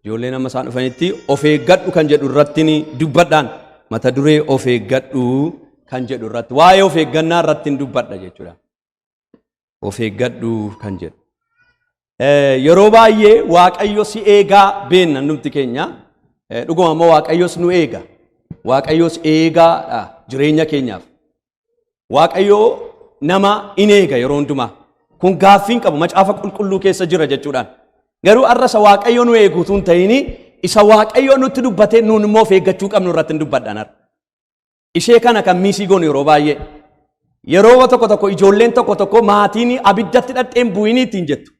Ijoolleen amma isaan dhufanitti of eeggadhu kan jedhu irratti dubbadhaan mata duree of eeggadhu kan jedhu irratti waa'ee of eeggannaa irratti dubbadha jechuudha. Of eeggadhu kan jedhu. Yeroo baay'ee Waaqayyo si eegaa beenna numti keenya. Dhuguma immoo Waaqayyos nu eega. Waaqayyos eegaadha jireenya keenyaaf. Waaqayyo nama in eega yeroo hundumaa. Kun gaaffii hin qabu macaafa qulqulluu keessa jira jechuudhaan. Garuu har'a isa Waaqayyo nu eegu utuu hin ta'in isa Waaqayyo nutti dubbatee nuun immoo of eeggachuu qabnu irratti hin dubbadhaan har'a. Ishee kana kan miisii goonu yeroo baay'ee. Yeroo tokko tokko ijoolleen tokko tokko maatiin abiddatti dhadheen bu'inii ittiin jettu.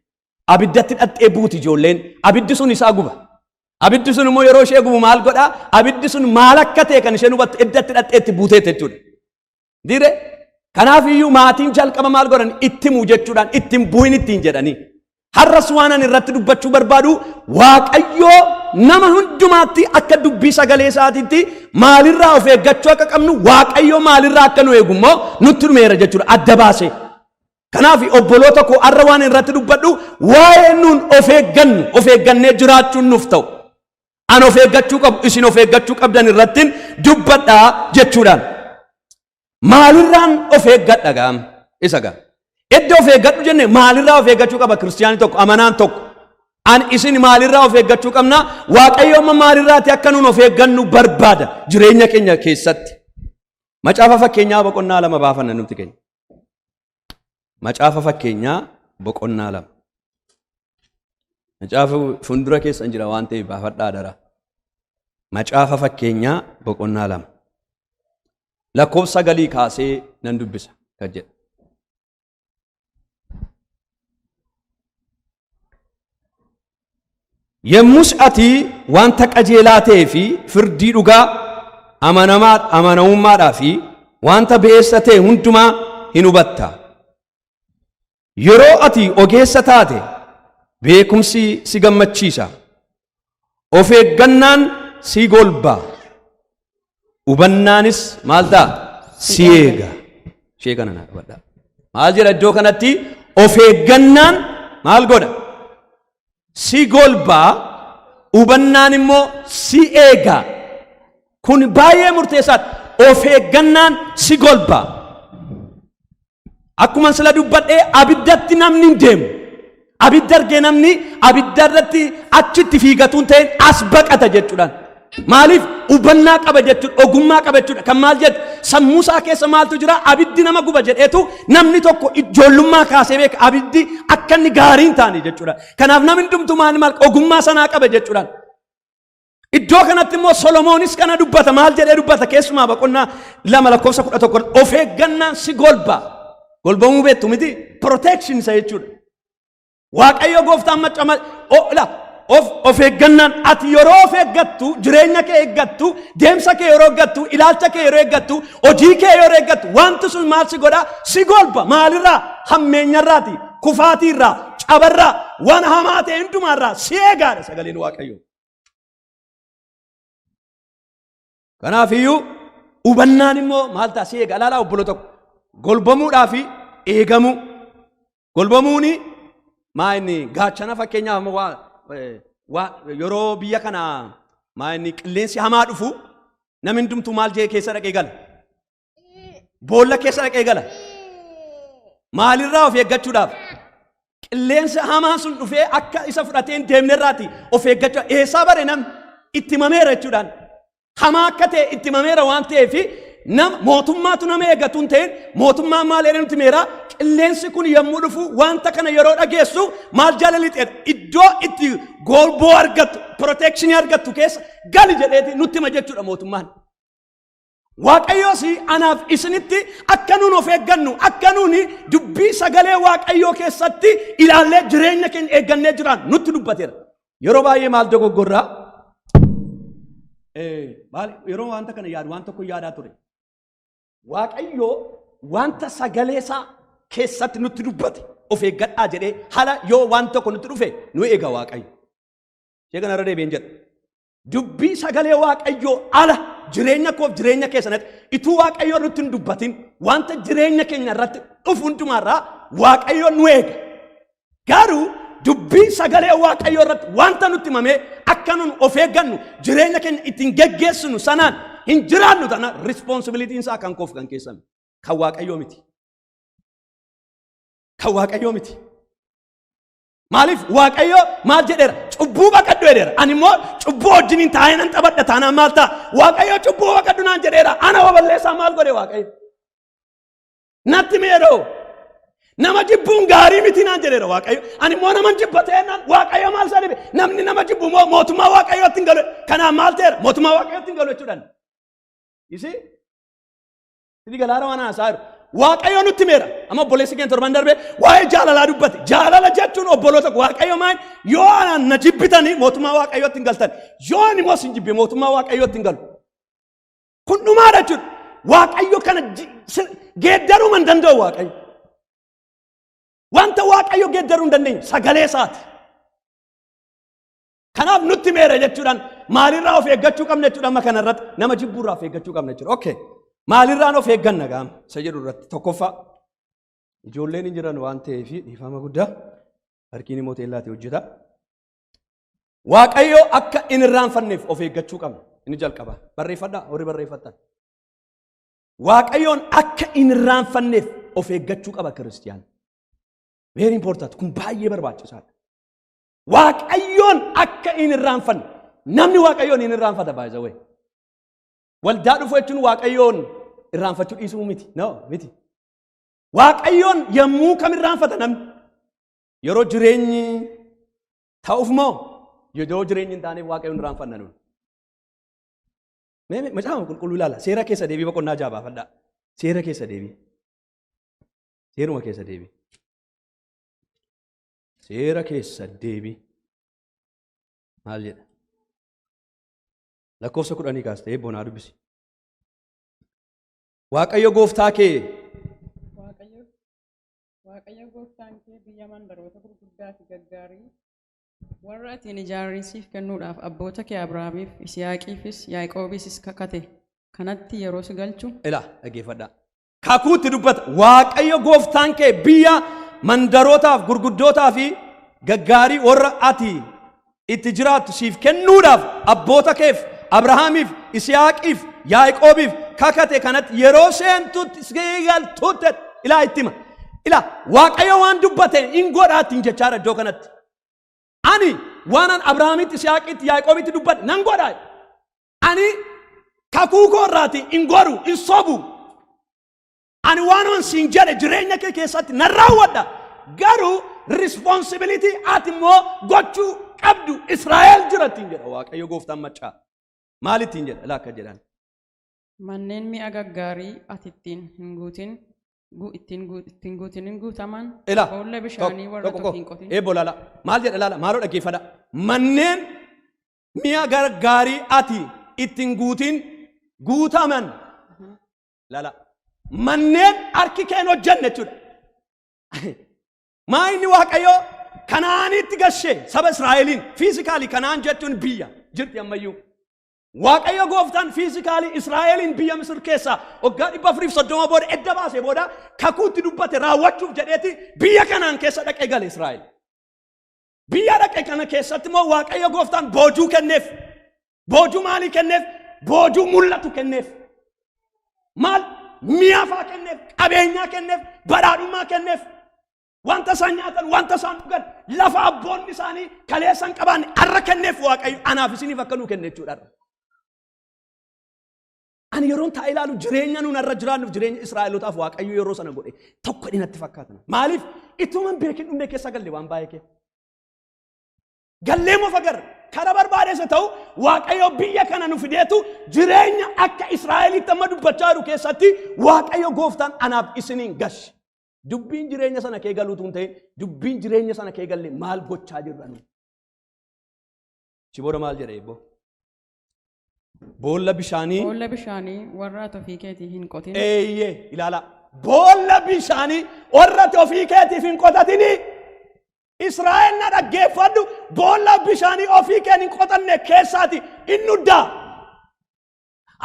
Abiddatti dhadhee buuti ijoolleen. Abiddi sun isaa guba. Abiddi sun immoo yeroo ishee gubu maal godhaa? Abiddi sun maal akka ta'e kan isheen hubattu iddatti dhadhee itti buuteet jechuudha. Dire kanaaf iyyuu maatiin jalqaba maal godhan itti himu jechuudhaan ittiin bu'in ittiin jedhanii. Har'as waan ani irratti dubbachuu barbaadu Waaqayyoo nama hundumaatti akka dubbii sagalee isaatiitti maalirraa of eeggachuu akka qabnu Waaqayyoo maalirraa akka nu eegu immoo nutti dhumeera jechuudha adda baasee. Kanaaf obboloota koo har'a waan irratti dubbadhu waa'ee nuun of eeggannu of eeggannee jiraachuun nuuf ta'u. An of eeggachuu qabu isin of eeggachuu qabdan irrattin dubbadhaa jechuudhaan. Maalirraan of eeggadha gaam isa gaa. Iddoo of eeggadhu jenne maalirraa of eeggachuu qaba kiristiyaanni tokko amanaan tokko. An isin maalirraa of eeggachuu qabna waaqayyo amma maalirraati akka nuun of eeggannu barbaada jireenya keenya keessatti. Macaafa fakkeenyaa boqonnaa 2 baafanna nuti keenya. Macaafa fakkeenyaa boqonnaa 2. Macaafa fuuldura keessan jira waan ta'eef baafadhaa dara. Macaafa fakkeenyaa boqonnaa 2. Lakkoofsa 9 kaasee nan dubbisa kan jedhu. Yemmus ati wanta qajeelaa ta'ee fi firdii dhugaa amanamummaadhaa fi wanta ba'eessa ta'e hundumaa hin hubatta. Yeroo ati ogeessa taate beekumsi si gammachiisa. Of eeggannaan si golba. Hubannaanis maal ta'a? Si eega. Ishee kana naa qabadhaa. Maal jedha iddoo kanatti? Of eeggannaan maal godha? Si golba, hubannaan immoo si eega. Kun baay'ee murteessaadha. Of eeggannaan si golba. Akkuma sila dubbadhee abiddatti namni hin deemu. Abidda argee namni abidda irratti achitti fiigatuun ta'in as baqata jechuudhaan. Maaliif hubannaa qaba jechuudha, ogummaa qaba jechuudha. Kan maal jedhu sammuu isaa keessa maaltu jira abiddi nama guba jedheetu namni tokko ijoollummaa kaasee beeka abiddi akka inni gaarii hin taane jechuudha. Kanaaf namni hundumtuu maal maal ogummaa sanaa qaba jechuudhaan. Iddoo kanatti immoo Solomoonis kana dubbata maal jedhee dubbata keessumaa boqonnaa 2 lakkoofsa 11 of eeggannaan si golba. Golbamuu beektu miti protection isa jechuudha. Waaqayyo gooftaan macca of eeggannaan ati yeroo of eeggattu jireenya kee eeggattu deemsa kee yeroo eeggattu ilaalcha kee yeroo eeggattu hojii kee yeroo eeggattu wanti sun maal si godha si golba maalirraa hammeenyarraati kufaatiirraa cabarraa waan hamaa ta'e hundumaarraa si eegaadha sagaleen Waaqayyoo. Kanaaf iyyuu hubannaan immoo maal ta'a si eega ilaalaa obbolo tokko golbamuudhaa fi eegamuu. Golbamuuni maa inni gaachana fakkeenyaaf amma waa yeroo biyya kana maa inni qilleensi hamaa dhufu namni hundumtuu maal jee keessa dhaqee gala. Boolla keessa dhaqee gala. Maalirraa of eeggachuudhaaf? Qilleensa hamaan sun dhufee akka isa fudhatee hin deemnerraati of eeggachuu. Eessaa bare namni itti himameera jechuudhaan. Hamaa akka ta'e itti himameera waan ta'eef nama mootummaatu nama eeggatu hin ta'in mootummaan maal jedhee nutti himeera qilleensi kun yommuu dhufu wanta kana yeroo dhageessu maal jala lixeedha iddoo itti golboo argattu proteekshinii argattu keessa gali jedheeti nutti hima jechuudha mootummaan. Waaqayyoos anaaf isinitti akka nuun of eeggannu akka nuuni dubbii sagalee Waaqayyoo keessatti ilaallee jireenya keenya eeggannee jiraan nutti dubbateera. Yeroo baay'ee maal dogoggorraa? Maal yeroo wanta kana yaadu waan tokko yaadaa ture. Waaqayyo wanta sagalee isaa keessatti nutti dubbate of eeggadhaa jedhee hala yoo waan tokko nutti dhufe nu eega Waaqayyo. Ishee kanarra deebi'een jedha. Dubbii sagalee Waaqayyoo ala jireenya koof jireenya keessanatti ituu Waaqayyoo nutti hin dubbatin wanta jireenya keenya irratti dhufu hundumaarraa Waaqayyo nu eega. Garuu dubbii sagalee Waaqayyoo irratti wanta nutti himamee akka Akka nun of eeggannu, jireenya keenya ittiin geggeessinu sanaan hin jiraannu tana, responsibilityn isaa kan koof kan keessan, kan Waaqayyoo miti. Kan Waaqayyoo miti. Maaliif? Waaqayyo maal jedheera? "Cubbuu baqadhu" jedheera. Ani immoo cubbuu wajjiniin taa'ee nan taphadha taanaan maal ta'a? Waaqayyo "Cubbuu baqadhu" naan jedheera. Ana balleessaa maal godhe Waaqayyo? Natti mi'eedhoo. "Nama jibbuun gaarii miti" naan jedheera Waaqayyo. Ani immoo nama jibba ta'ennaan Waaqayyo maal isaa dhibe? Namni nama jibbu immoo mootummaa Waaqayyootti hin galu. Kanaaf maal ta'eera? Mootummaa Waaqayyootti hin galu jechuudhaan. Isii? Inni galaana waan haasaa jiru. Waaqayyo nutti meera. Amma obboleessi keenya torban darbe waa'ee jaalalaa dubbate. Jaalala jechuun, obboloota, Waaqayyo maal? Yoo anaan na jibbitanii mootummaa Waaqayyootti hin galtan. Yoo ani immoo sin jibbe, mootummaa Waaqayyootti hin galu. Kun dhumaadha jechuudha. Waaqayyo kana geeddaruu hin danda'u Waaqayyo. Wanta Waaqayyo geeddaruu hin dandeenye sagalee isaati. Kanaaf nutti meera jechuudhaan maalirraa of eeggachuu qabna jechuudha? Amma kanarratti nama jibbuurraa of eeggachuu qabna jechuudha. Okay. Maalirraan of eegganna gaama isa jedhu irratti, tokkoffaa, ijoolleen hin jiran waan ta'eef dhiifama guddaa, harkiin immoo teellaati hojjeta. Waaqayyo akka hin irraanfanneef of eeggachuu qabna. Inni jalqaba. Barreeffadhaa, horii barreeffattan. Waaqayyoon akka hin irraanfanneef of eeggachuu qaba kiristiyaan. Very important. Kun baay'ee barbaachisaadha. Waaqayyoon akka hin irraanfanne. Namni Waaqayyoon hin irraanfata, by the way. Waldaa dhufu jechuun Waaqayyoon irraanfachuu dhiisuu miti. No, miti. Waaqayyoon yommuu kam irraanfata namni? Yeroo jireenyi ta'uuf moo yeroo jireenyi hin taaneef Waaqayyoon irraanfanna nuti? Mee Macaafa Qulqulluu ilaala. Seera Keessa Deebii boqonnaa 6 baafadhaa. Seera Keessa Deebii. Seeruma Keessa Deebii. Seera Keessa Deebii. Maal jedha? Lakkoofsa 10 kaastee eebboonaa dubbisi. Waaqayyo gooftaa kee Waaqayyo gooftaan kee biyya mandaroota gurguddaa fi gaggaarii warra ati hin ijaarin siif kennuudhaaf abboota kee Abrahaamiif, Yisihaaqiifis, Yaaqoobiifis kakate kanatti yeroo si galchu. Ilaa, dhaggeeffadhaa. Kakuutti dubbata. Waaqayyo gooftaan kee biyya mandarootaaf, gurguddootaa fi gaggaarii warra ati itti jiraattu siif kennuudhaaf abboota keef Abrahaamiif, Isiyaaqiif, Yaaqoobiif kakate kanatti yeroo seentutti, si galtutti, ilaa itti hima. Ilaa, Waaqayyo waan dubbate hin godhaa ittiin jechaadha iddoo kanatti. Ani waanan Abrahaamitti, Isiyaaqitti, Yaaqoobitti dubbadhe nan godhaa. Ani kakuu koo irraati hin goru, hin sobu. Ani waanan siin jedhe jireenya kee keessatti nan raawwadha. Garuu responsibility ati immoo gochuu qabdu, Israa'el jira ittiin jedha Waaqayyo gooftaan maccaa. Maal ittiin jedha? Ilaa akka jedhan. Manneen mi'a gaggaarii ati ittiin hin guutin ittiin guutin hin guutaman Ilaa. boolla bishaanii warra tokko tokko hin qotin. Eebbo, laala. Maal jedha? Laala, maaloo dhaggeeffadha. Manneen mi'a gaggaarii ati ittiin guutin guutaman. Laala. Manneen harki keen hojjenne jechuudha. Maa inni Waaqayyo Kanaanitti gashee saba Israa'eliin, physically Kanaan jechuun biyya jirti ammayyuu. Waaqayyo gooftaan physically Israa'eliin biyya Misir keessaa waggaa 430 booda edda baasee booda kakuutti dubbate raawwachuuf jedheeti biyya Kanaan keessa dhaqee gale Israa'el. Biyya dhaqe kana keessatti immoo Waaqayyo gooftaan boojuu kenneef. Boojuu maalii kenneef? Boojuu mul'atu kenneef. Maal? Mi'a faa kenneef, qabeenyaa kenneef, badhaadhummaa kenneef. Wanta isaan nyaatan, wanta isaan dhugan, lafa abboonni isaanii kaleessa hin qabaanne arra kenneef Waaqayyo, anaaf isiniif akka nuu kenne jechuudha. Ani yeroon taa'ee ilaalu, jireenya nuun irra jiraannuuf jireenya Israa'elotaaf Waaqayyo yeroo sana godhe tokko natti fakkaatan. Maaliif? Ituma hin beekin dhumne keessa galle waan baay'ee kee. Gallee moo agarra. Kara barbaadeessa ta'u, Waaqayyo biyya kana nu fideetu jireenya akka Israa'elitti amma dubbachaa jiru keessatti Waaqayyo gooftaan anaaf isiniin gashi. Dubbiin jireenya sana kee galuutu hin ta'in, dubbiin jireenya sana kee galle maal gochaa jirra nu? Si booda maal jedha, eebboo? Boolla bishaanii. Boolla bishaanii warra ati ofii keetii hin qotin. Eeyyee, ilaala. Boolla bishaanii warra ati ofii keetiif hin qotatini. Israa'el, na dhaggeeffadhu, boolla bishaanii ofii keen hin qotanne keessaati inni uddaa.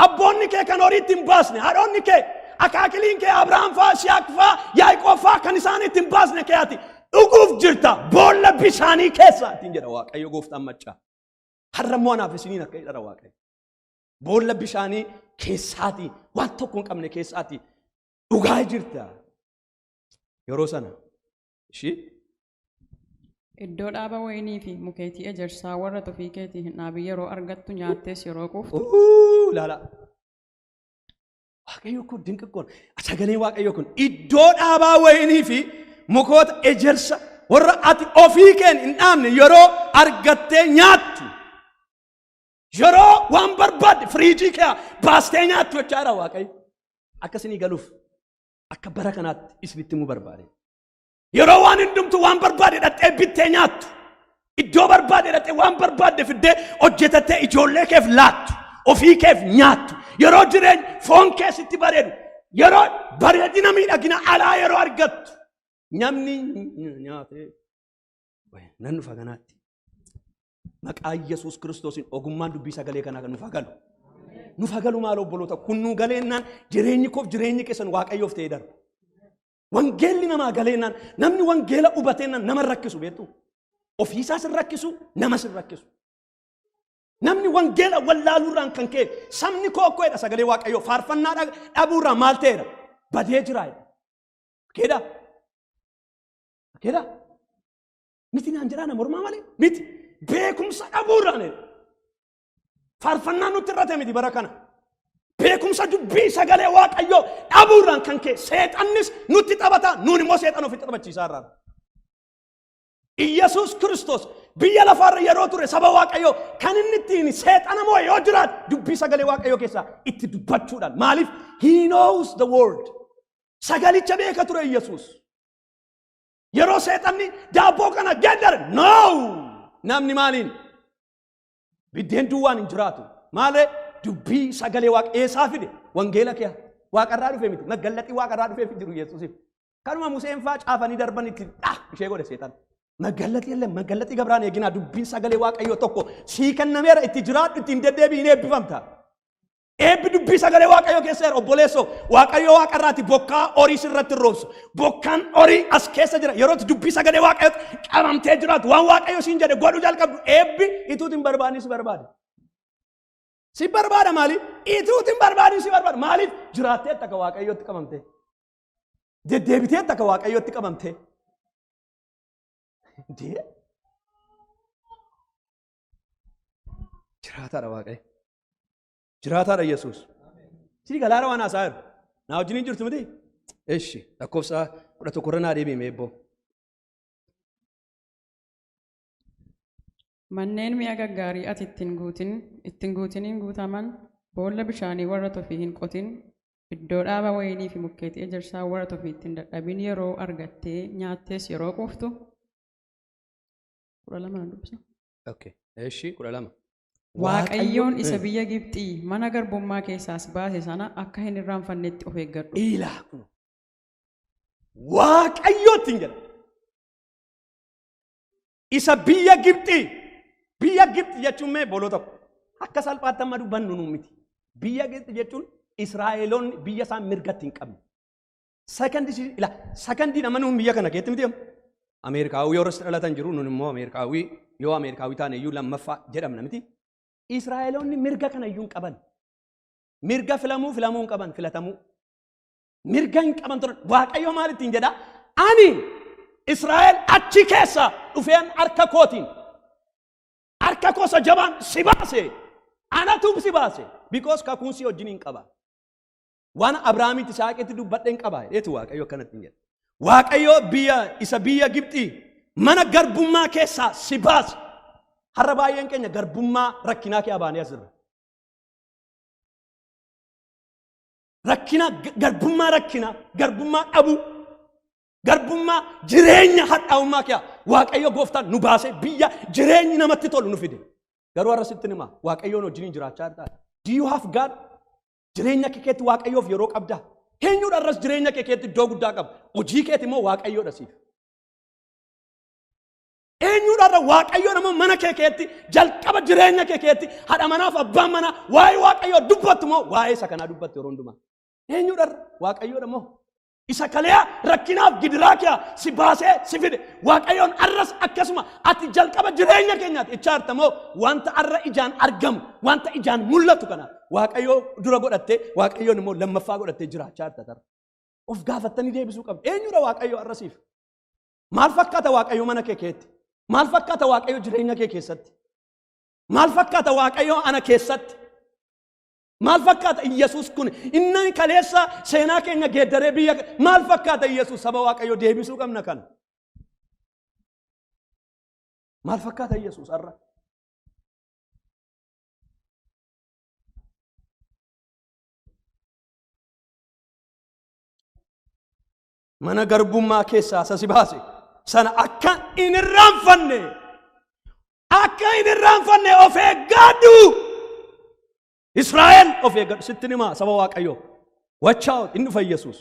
Abboonni kee kan horii itti hin baasne, haadhonni kee, akaakiliin kee Abrahaam faa, Yisihaaq faa, Yaaqoob faa kan isaan itti hin baasne kee ati dhuguuf jirta boolla bishaanii keessa ittiin jedha Waaqayyo gooftaan maccaa. Har'a immoo anaaf isiniin akka jedhara Waaqayyo. Boolla bishaanii keessaatii waan tokko hin qabne keessaatii dhugaa jirta. Yeroo sana ishii Iddoo dhaaba wayinii fi mukeetii ejersaa warra ofii keetii hin dhaabin yeroo argattu, nyaattees yeroo quuftu. Uuu, ilaala. Waaqayyo kun dinqi kun, sagaleen Waaqayyo kun iddoo dhaabaa wayinii fi mukoota ejersa warra ati ofii keen hin dhaabne yeroo argattee nyaattu, yeroo waan barbaadde firiijii kee baastee nyaattu jechaa jira Waaqayyo. Akka isinii galuuf akka bara kanaatti isinitti himuu barbaade. Yeroo waan hundumtu waan barbaade dhaqxee bittee nyaattu. Iddoo barbaade dhaqxee waan barbaadde fiddee hojjetattee ijoollee keef laattu. Ofii keef nyaattu. Yeroo jireenya foon kee sitti bareedu. Yeroo bareedina miidhagina alaa yeroo argattu. Namni nyaatee nan dhufa kanaatti. Maqaa Yesuus Kiristoosiin ogummaan dubbii sagalee kanaa kan nuuf haa galu. Nuuf haa galu maal obboloota, kun nuu galeennaan jireenyi koof jireenyi keessan Waaqayyoof ta'ee darba. Wangeelli namaa galeennaan, namni wangeela hubateennaan nama hin rakkisu, beektu. Ofiisaas hin rakkisu, namas hin rakkisu. Namni wangeela wallaaluurraan kan ka'e sabni koo akka jedha sagalee Waaqayyoo faarfannaa dhabuurraa maal ta'eera? Badee jira jedha. Keedha? Keedha? Miti naan jedhaa, nama mormaa malee? Miti. Beekumsa dhabuurraan jedha. Faarfannaan nutti irrate miti bara kana. Beekumsa dubbii sagalee Waaqayyoo dhabuurraan kan ka'e seexannis nutti taphata, nuun immoo seexana ofitti taphachiisaa irraa. Iyyasuus Kiristoos biyya lafaarra yeroo ture saba Waaqayyoo kan inni ittiin seexana moo'e yoo jiraate dubbii sagalee Waaqayyoo keessaa itti dubbachuudhaan. Maaliif? He knows the word. Sagalicha beeka ture Iyyasuus. Yeroo seexanni daabboo kana geeddare, no, namni maaliin biddeen duwwaan hin jiraatu. Maalee dubbii sagalee Waaqa eessaa fide? Wangeela kee Waaqarraa dhufe miti. Maggallaxii Waaqarraa dhufeef jiru Yesuusiif. Kanuma Museen faa caafanii darban itti dha ishee godhe seexan. Maggallaxii illee maggallaxii gabraan eeginaa, dubbiin sagalee Waaqayyoo tokko sii kennameera, itti jiraadhu, ittiin deddeebiin eebbifamta. Eebbi dubbii sagalee Waaqayyoo keessa jira, obboleessoo. Waaqayyo Waaqarraati bokkaa horii sirratti hin roobsu. Bokkaan horii as keessa jira. Yeroo itti dubbii sagalee Waaqayyootti qabamtee jiraatu, waan Waaqayyo siin jedhe godhuu jalqabdu, eebbi ituuti hin barbaadin si barbaada. Si barbaada maaliif? Ituuti hin barbaadin si barbaada. Maaliif? Jiraattee akka Waaqayyootti qabamtee. Deddeebitee akka Waaqayyootti qabamtee. Dee? Jiraataadha Waaqayyo. Jiraataadha Yesuus. Sii galaara waan haasaa jiru. Naa wajjin hin jirtu miti? Eshi, lakkoofsa 11 irra naa deebi'ime eebboo. Manneen mi'a gaggaarii ati ittiin guutiniin guutaman, boolla bishaanii warra tofii hin qotin, iddoo dhaaba wayinii fi mukkeetii ejersaa warra tofii ittiin dadhabin yeroo argattee nyaattees yeroo quuftu. 12 na dubbisa. Okay. Eshi, 12. Waaqayyoon isa biyya Gibxii mana garbummaa keessaas baase sana akka hin irraanfannetti of eeggadhu. Ilaa kun. Waaqayyootti hin jedha. Isa biyya Gibxii. Biyya Gibxi jechuun mee boloo tokko. Akka salphaatti amma dubbannu nu miti. Biyya Gibxi jechuun Israa'eloonni biyya isaan mirgatti hin qabne. Sakandii ila sakandii nama nuun biyya kana keetti miti. Ameerikaawii yoo irratti dhalatan jiru, nun immoo Ameerikaawii yoo Ameerikaawii taane iyyuu lammaffaa jedhamna miti. Israa'eloonni mirga kana iyyuu hin qaban. Mirga filamuu filamuu hin qaban, filatamuu. Mirga hin qaban turan. Waaqayyo maal ittiin jedha? Ani Israa'el achi keessa dhufeen harka kootiin, harka koo isa jabaan si baase. Anatu si baase. Because kakuun si wajjin hin qaba. Waan Abrahaamitti Isaaqitti dubbadheen qaba jedheetu Waaqayyo akkanatti hin jedhe. Waaqayyo biyya isa biyya Gibxii mana garbummaa keessaa si baase. Har'a baay'een keenya garbummaa rakkinaa kee baanee asirra. Rakkina, garbummaa rakkinaa, garbummaa dhabuu, garbummaa jireenya hadhaa'ummaa kee Waaqayyo gooftaan nu baasee biyya jireenyi namatti tolu nu fide. Garuu har'a sitti hima, Waaqayyoon wajjiniin jiraachaa jirtaa? Do you have God? Jireenya kee keetti Waaqayyoof yeroo qabdaa? Eenyudha irras jireenya kee keetti iddoo guddaa qaba? Hojii keeti immoo Waaqayyoodha siif. Eenyudha irra Waaqayyoon immoo mana kee keetti jalqaba jireenya kee keetti haadha manaaf abbaan manaa waa'ee Waaqayyoo dubbattu moo waa'ee isa kanaa dubbattu yeroo hundumaa? Eenyudha irra Waaqayyoodha moo? Isa kaleessa rakkinaaf gidiraa kee si baasee si fide. Waaqayyoon arras akkasuma ati jalqaba jireenya keenyaati icha artamoo wanta arra ijaan argamu wanta ijaan mul'atu kana Waaqayyoo dura godhattee Waaqayyoon immoo lammaffaa godhattee jiraachaa jirta tara. Of gaafattanii deebisuu qabdu. Eenyudha Waaqayyo arrasiif? Maal fakkaata Waaqayyo mana kee keetti? Maal fakkaata Waaqayyo jireenya kee keessatti? Maal fakkaata Waaqayyo ana keessatti? Maal fakkaata Iyyasuus kun? Inni kaleessa seenaa keenya geeddaree biyya maal fakkaata Iyyasuus saba Waaqayyo deebisuu qabna kana? Maal fakkaata Iyyasuus har'a? Mana garbummaa keessaa isa si baase sana akka hin irraanfanne akka hin irraanfanne of eeggadhu. Israa'el of eeggadhu sitti himaa saba Waaqayyoo. Watch out, inni dhufa Yesuus.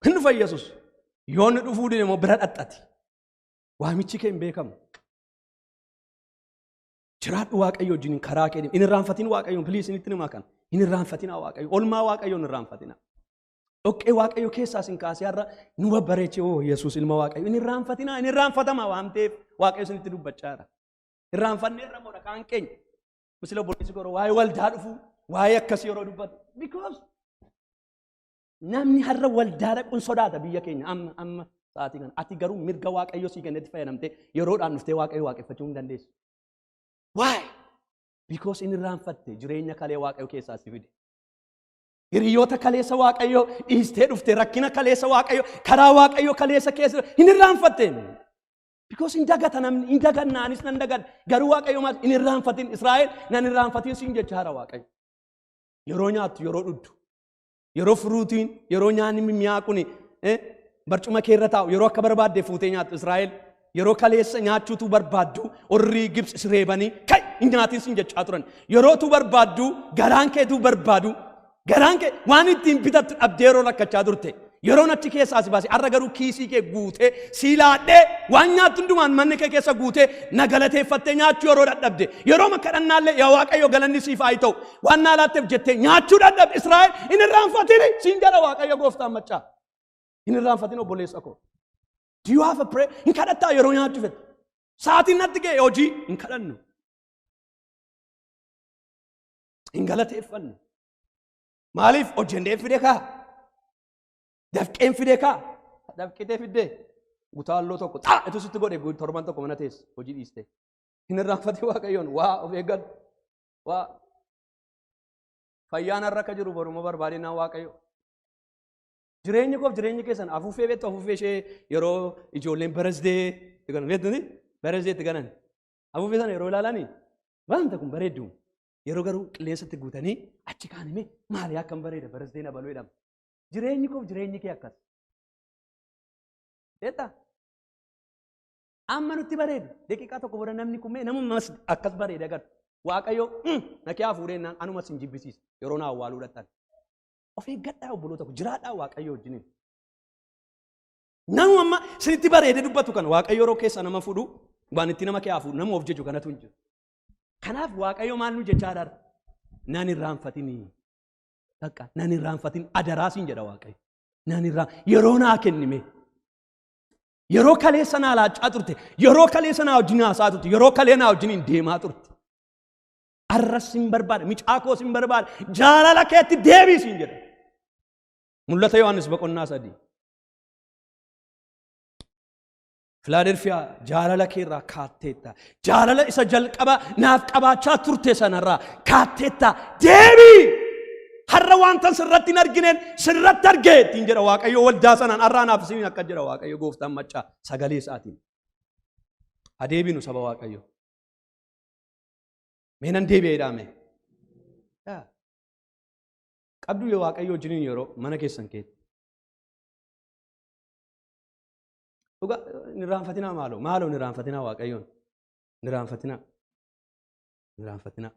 Inni dhufa Yesuus. Yoo inni dhufuu dide immoo bira dhaxxati. Waamichi kee hin beekamu. Jiraadhu Waaqayyo wajjin karaa kee hin irraanfatin Waaqayyoon please isinitti himaa kana. Hin irraanfatinaa Waaqayyo. Olmaa Waaqayyoo hin irraanfatinaa. Dhoqqee Waaqayyo keessaa isin kaasee har'a nu babbareechee oo Yesuus ilma Waaqayyo. Hin irraanfatinaa, hin irraanfatama waan ta'eef Waaqayyo isinitti dubbachaa jira. Irraanfannee irra moodha kaan keenya. Misila obboleessi koo waa'ee waldaa dhufuu, waa'ee akkasii yeroo dubbatu. Because namni har'a waldaa dhaquun sodaata biyya keenya amma amma sa'aatii kana. Ati garuu mirga Waaqayyo sii kennetti fayyadamtee yeroodhaan dhuftee Waaqayyo waaqeffachuu hin dandeessu. Why? Because inni irraanfatte jireenya kalee Waaqayyo keessaa si fide. Hiriyoota kaleessa Waaqayyo dhiistee dhufte rakkina kaleessa Waaqayyo karaa Waaqayyo kaleessa keessa hin irraanfatte. Because hin dagata namni hin daganna anis nan dagadha. Garuu Waaqayyo maal hin irraanfatin Israa'el nan irraanfatin siin jecha hara Waaqayyo. Yeroo nyaattu yeroo dhugdu yeroo furuutiin yeroo nyaanni mimmi'aa kun barcuma kee irra taa'u yeroo akka barbaadde fuutee nyaattu Israa'el yeroo kaleessa nyaachuutu barbaaddu orri Gibxi si reebanii kai hin nyaatin siin jechaa turan yerootu barbaaddu garaan keetu barbaadu garaan kee waan ittiin bitattu dhabdee yeroo rakkachaa turte yeroon achi keessaa si baase har'a garuu kiisii kee guutee sii laadhee waan nyaattu hundumaan manni kee keessa guutee na galateeffattee nyaachuu yeroo dadhabde yeroo kadhannaallee yaa Waaqayyo galanni siif haa ta'u waan naa laatteef jettee nyaachuu dadhabde Israa'el hin irraanfatini siin jedha Waaqayyo gooftaan maccaa hin irraanfatin obboleessa koo. Do you have a prayer? Hin kadhattaa yeroo nyaachuu fedhe. Sa'aatiin natti ga'e hojii hin kadhannu. Hin galateeffannu. Maaliif hojjennee fide kaa? Dafqeen fide kaa? Dafqitee fiddee gutaalloo tokko xaa itu sitti godhe torban tokko mana teesse hojii dhiiste. Hin irraanfatin Waaqayyoon waa of eeggadhu. Waa fayyaan har'a akka jiru boruma barbaadinaa Waaqayyo. Jireenyi koof jireenyi keessan afuuffee beektu afuuffee ishee yeroo ijoolleen birthday itti galan beektu birthday itti galan afuuffee sana yeroo ilaalanii wanta kun bareeddu yeroo garuu qilleensatti guutanii achi kaanime maali akkam bareeda birthday na baluu jedhama. Jireenyi koof jireenyi kee akkas. Beektaa? Amma nutti bareedu daqiiqaa tokko booda namni kun mee nama akkas bareeda agartu. Waaqayyo na kee hafuuree naan anuma sin jibbisiisa yeroo na awwaaluu dhaqxan. Of eeggadhaa obboloota koo jiraadhaa Waaqayyo wajjiniin. Nama amma isinitti bareedee dubbatu kan Waaqayyo yeroo keessa nama fudhu waan itti nama kee hafuuru nama of jeju kanatu hin jiru. Kanaaf Waaqayyo maal nu jechaa jira? Nan irraanfatinii. Bakka nan irraanfatin adaraa siin jedha Waaqayyo. Nan irraa yeroo naa kennime. Yeroo kaleessa naa laachaa turte, yeroo kaleessa naa wajjin haasaa turte, yeroo kalee naa wajjin deemaa turte. Arras sin barbaada, micaa koo sin barbaada, jaalala keetti deebii siin jedha. Mul'ata Yohaannis boqonnaa 3. Filaadelfiyaa jaalala keerraa kaatteetta. Jaalala isa jalqaba naaf qabaachaa turte sanarraa kaatteetta. Deebii! Har'a wanta sirratti hin argineen sirratti argee ittiin jedha Waaqayyo waldaa sanaan har'aa naaf isiniin akka jedha Waaqayyo gooftaan maccaa sagalee isaatiin. Adeebinu saba Waaqayyo. Mee nan deebi'ee dhaame. Qabdu yoo Waaqayyo wajjiniin yeroo mana keessan keetti. Dhugaa hin irraanfatinaa maaloo maaloo hin irraanfatinaa Waaqayyoon hin irraanfatinaa hin irraanfatinaa.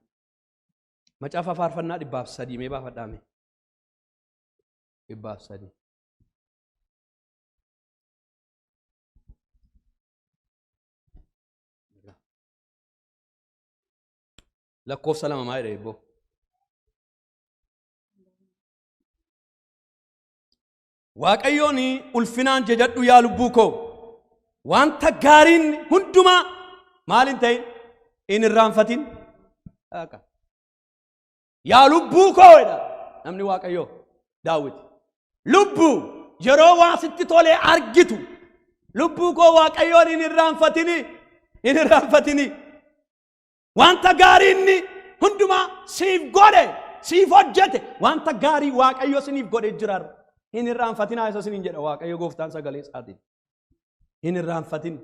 Macaafa faarfannaa 103 mee baafadhaa mee 103. Lakkoofsa 2 maa jedha eebboo? Waaqayyoon ulfinaan jajadhu yaa lubbuu koo. Wanta gaariin hundumaa maal hin ta'in, hin irraanfatin. Dhaqa. Yaa lubbuu koo jedha namni Waaqayyoo Daawit. Lubbuu, yeroo waa sitti tolee argitu, lubbuu koo, Waaqayyoon hin irraanfatini, hin irraanfatini. Wanta gaarii inni hundumaa siif godhe, siif hojjete, wanta gaarii Waaqayyo siniif godhe jira. Hin irraanfatinaa isa siniin jedha Waaqayyo gooftaan sagalee isaatiin. Hin irraanfatin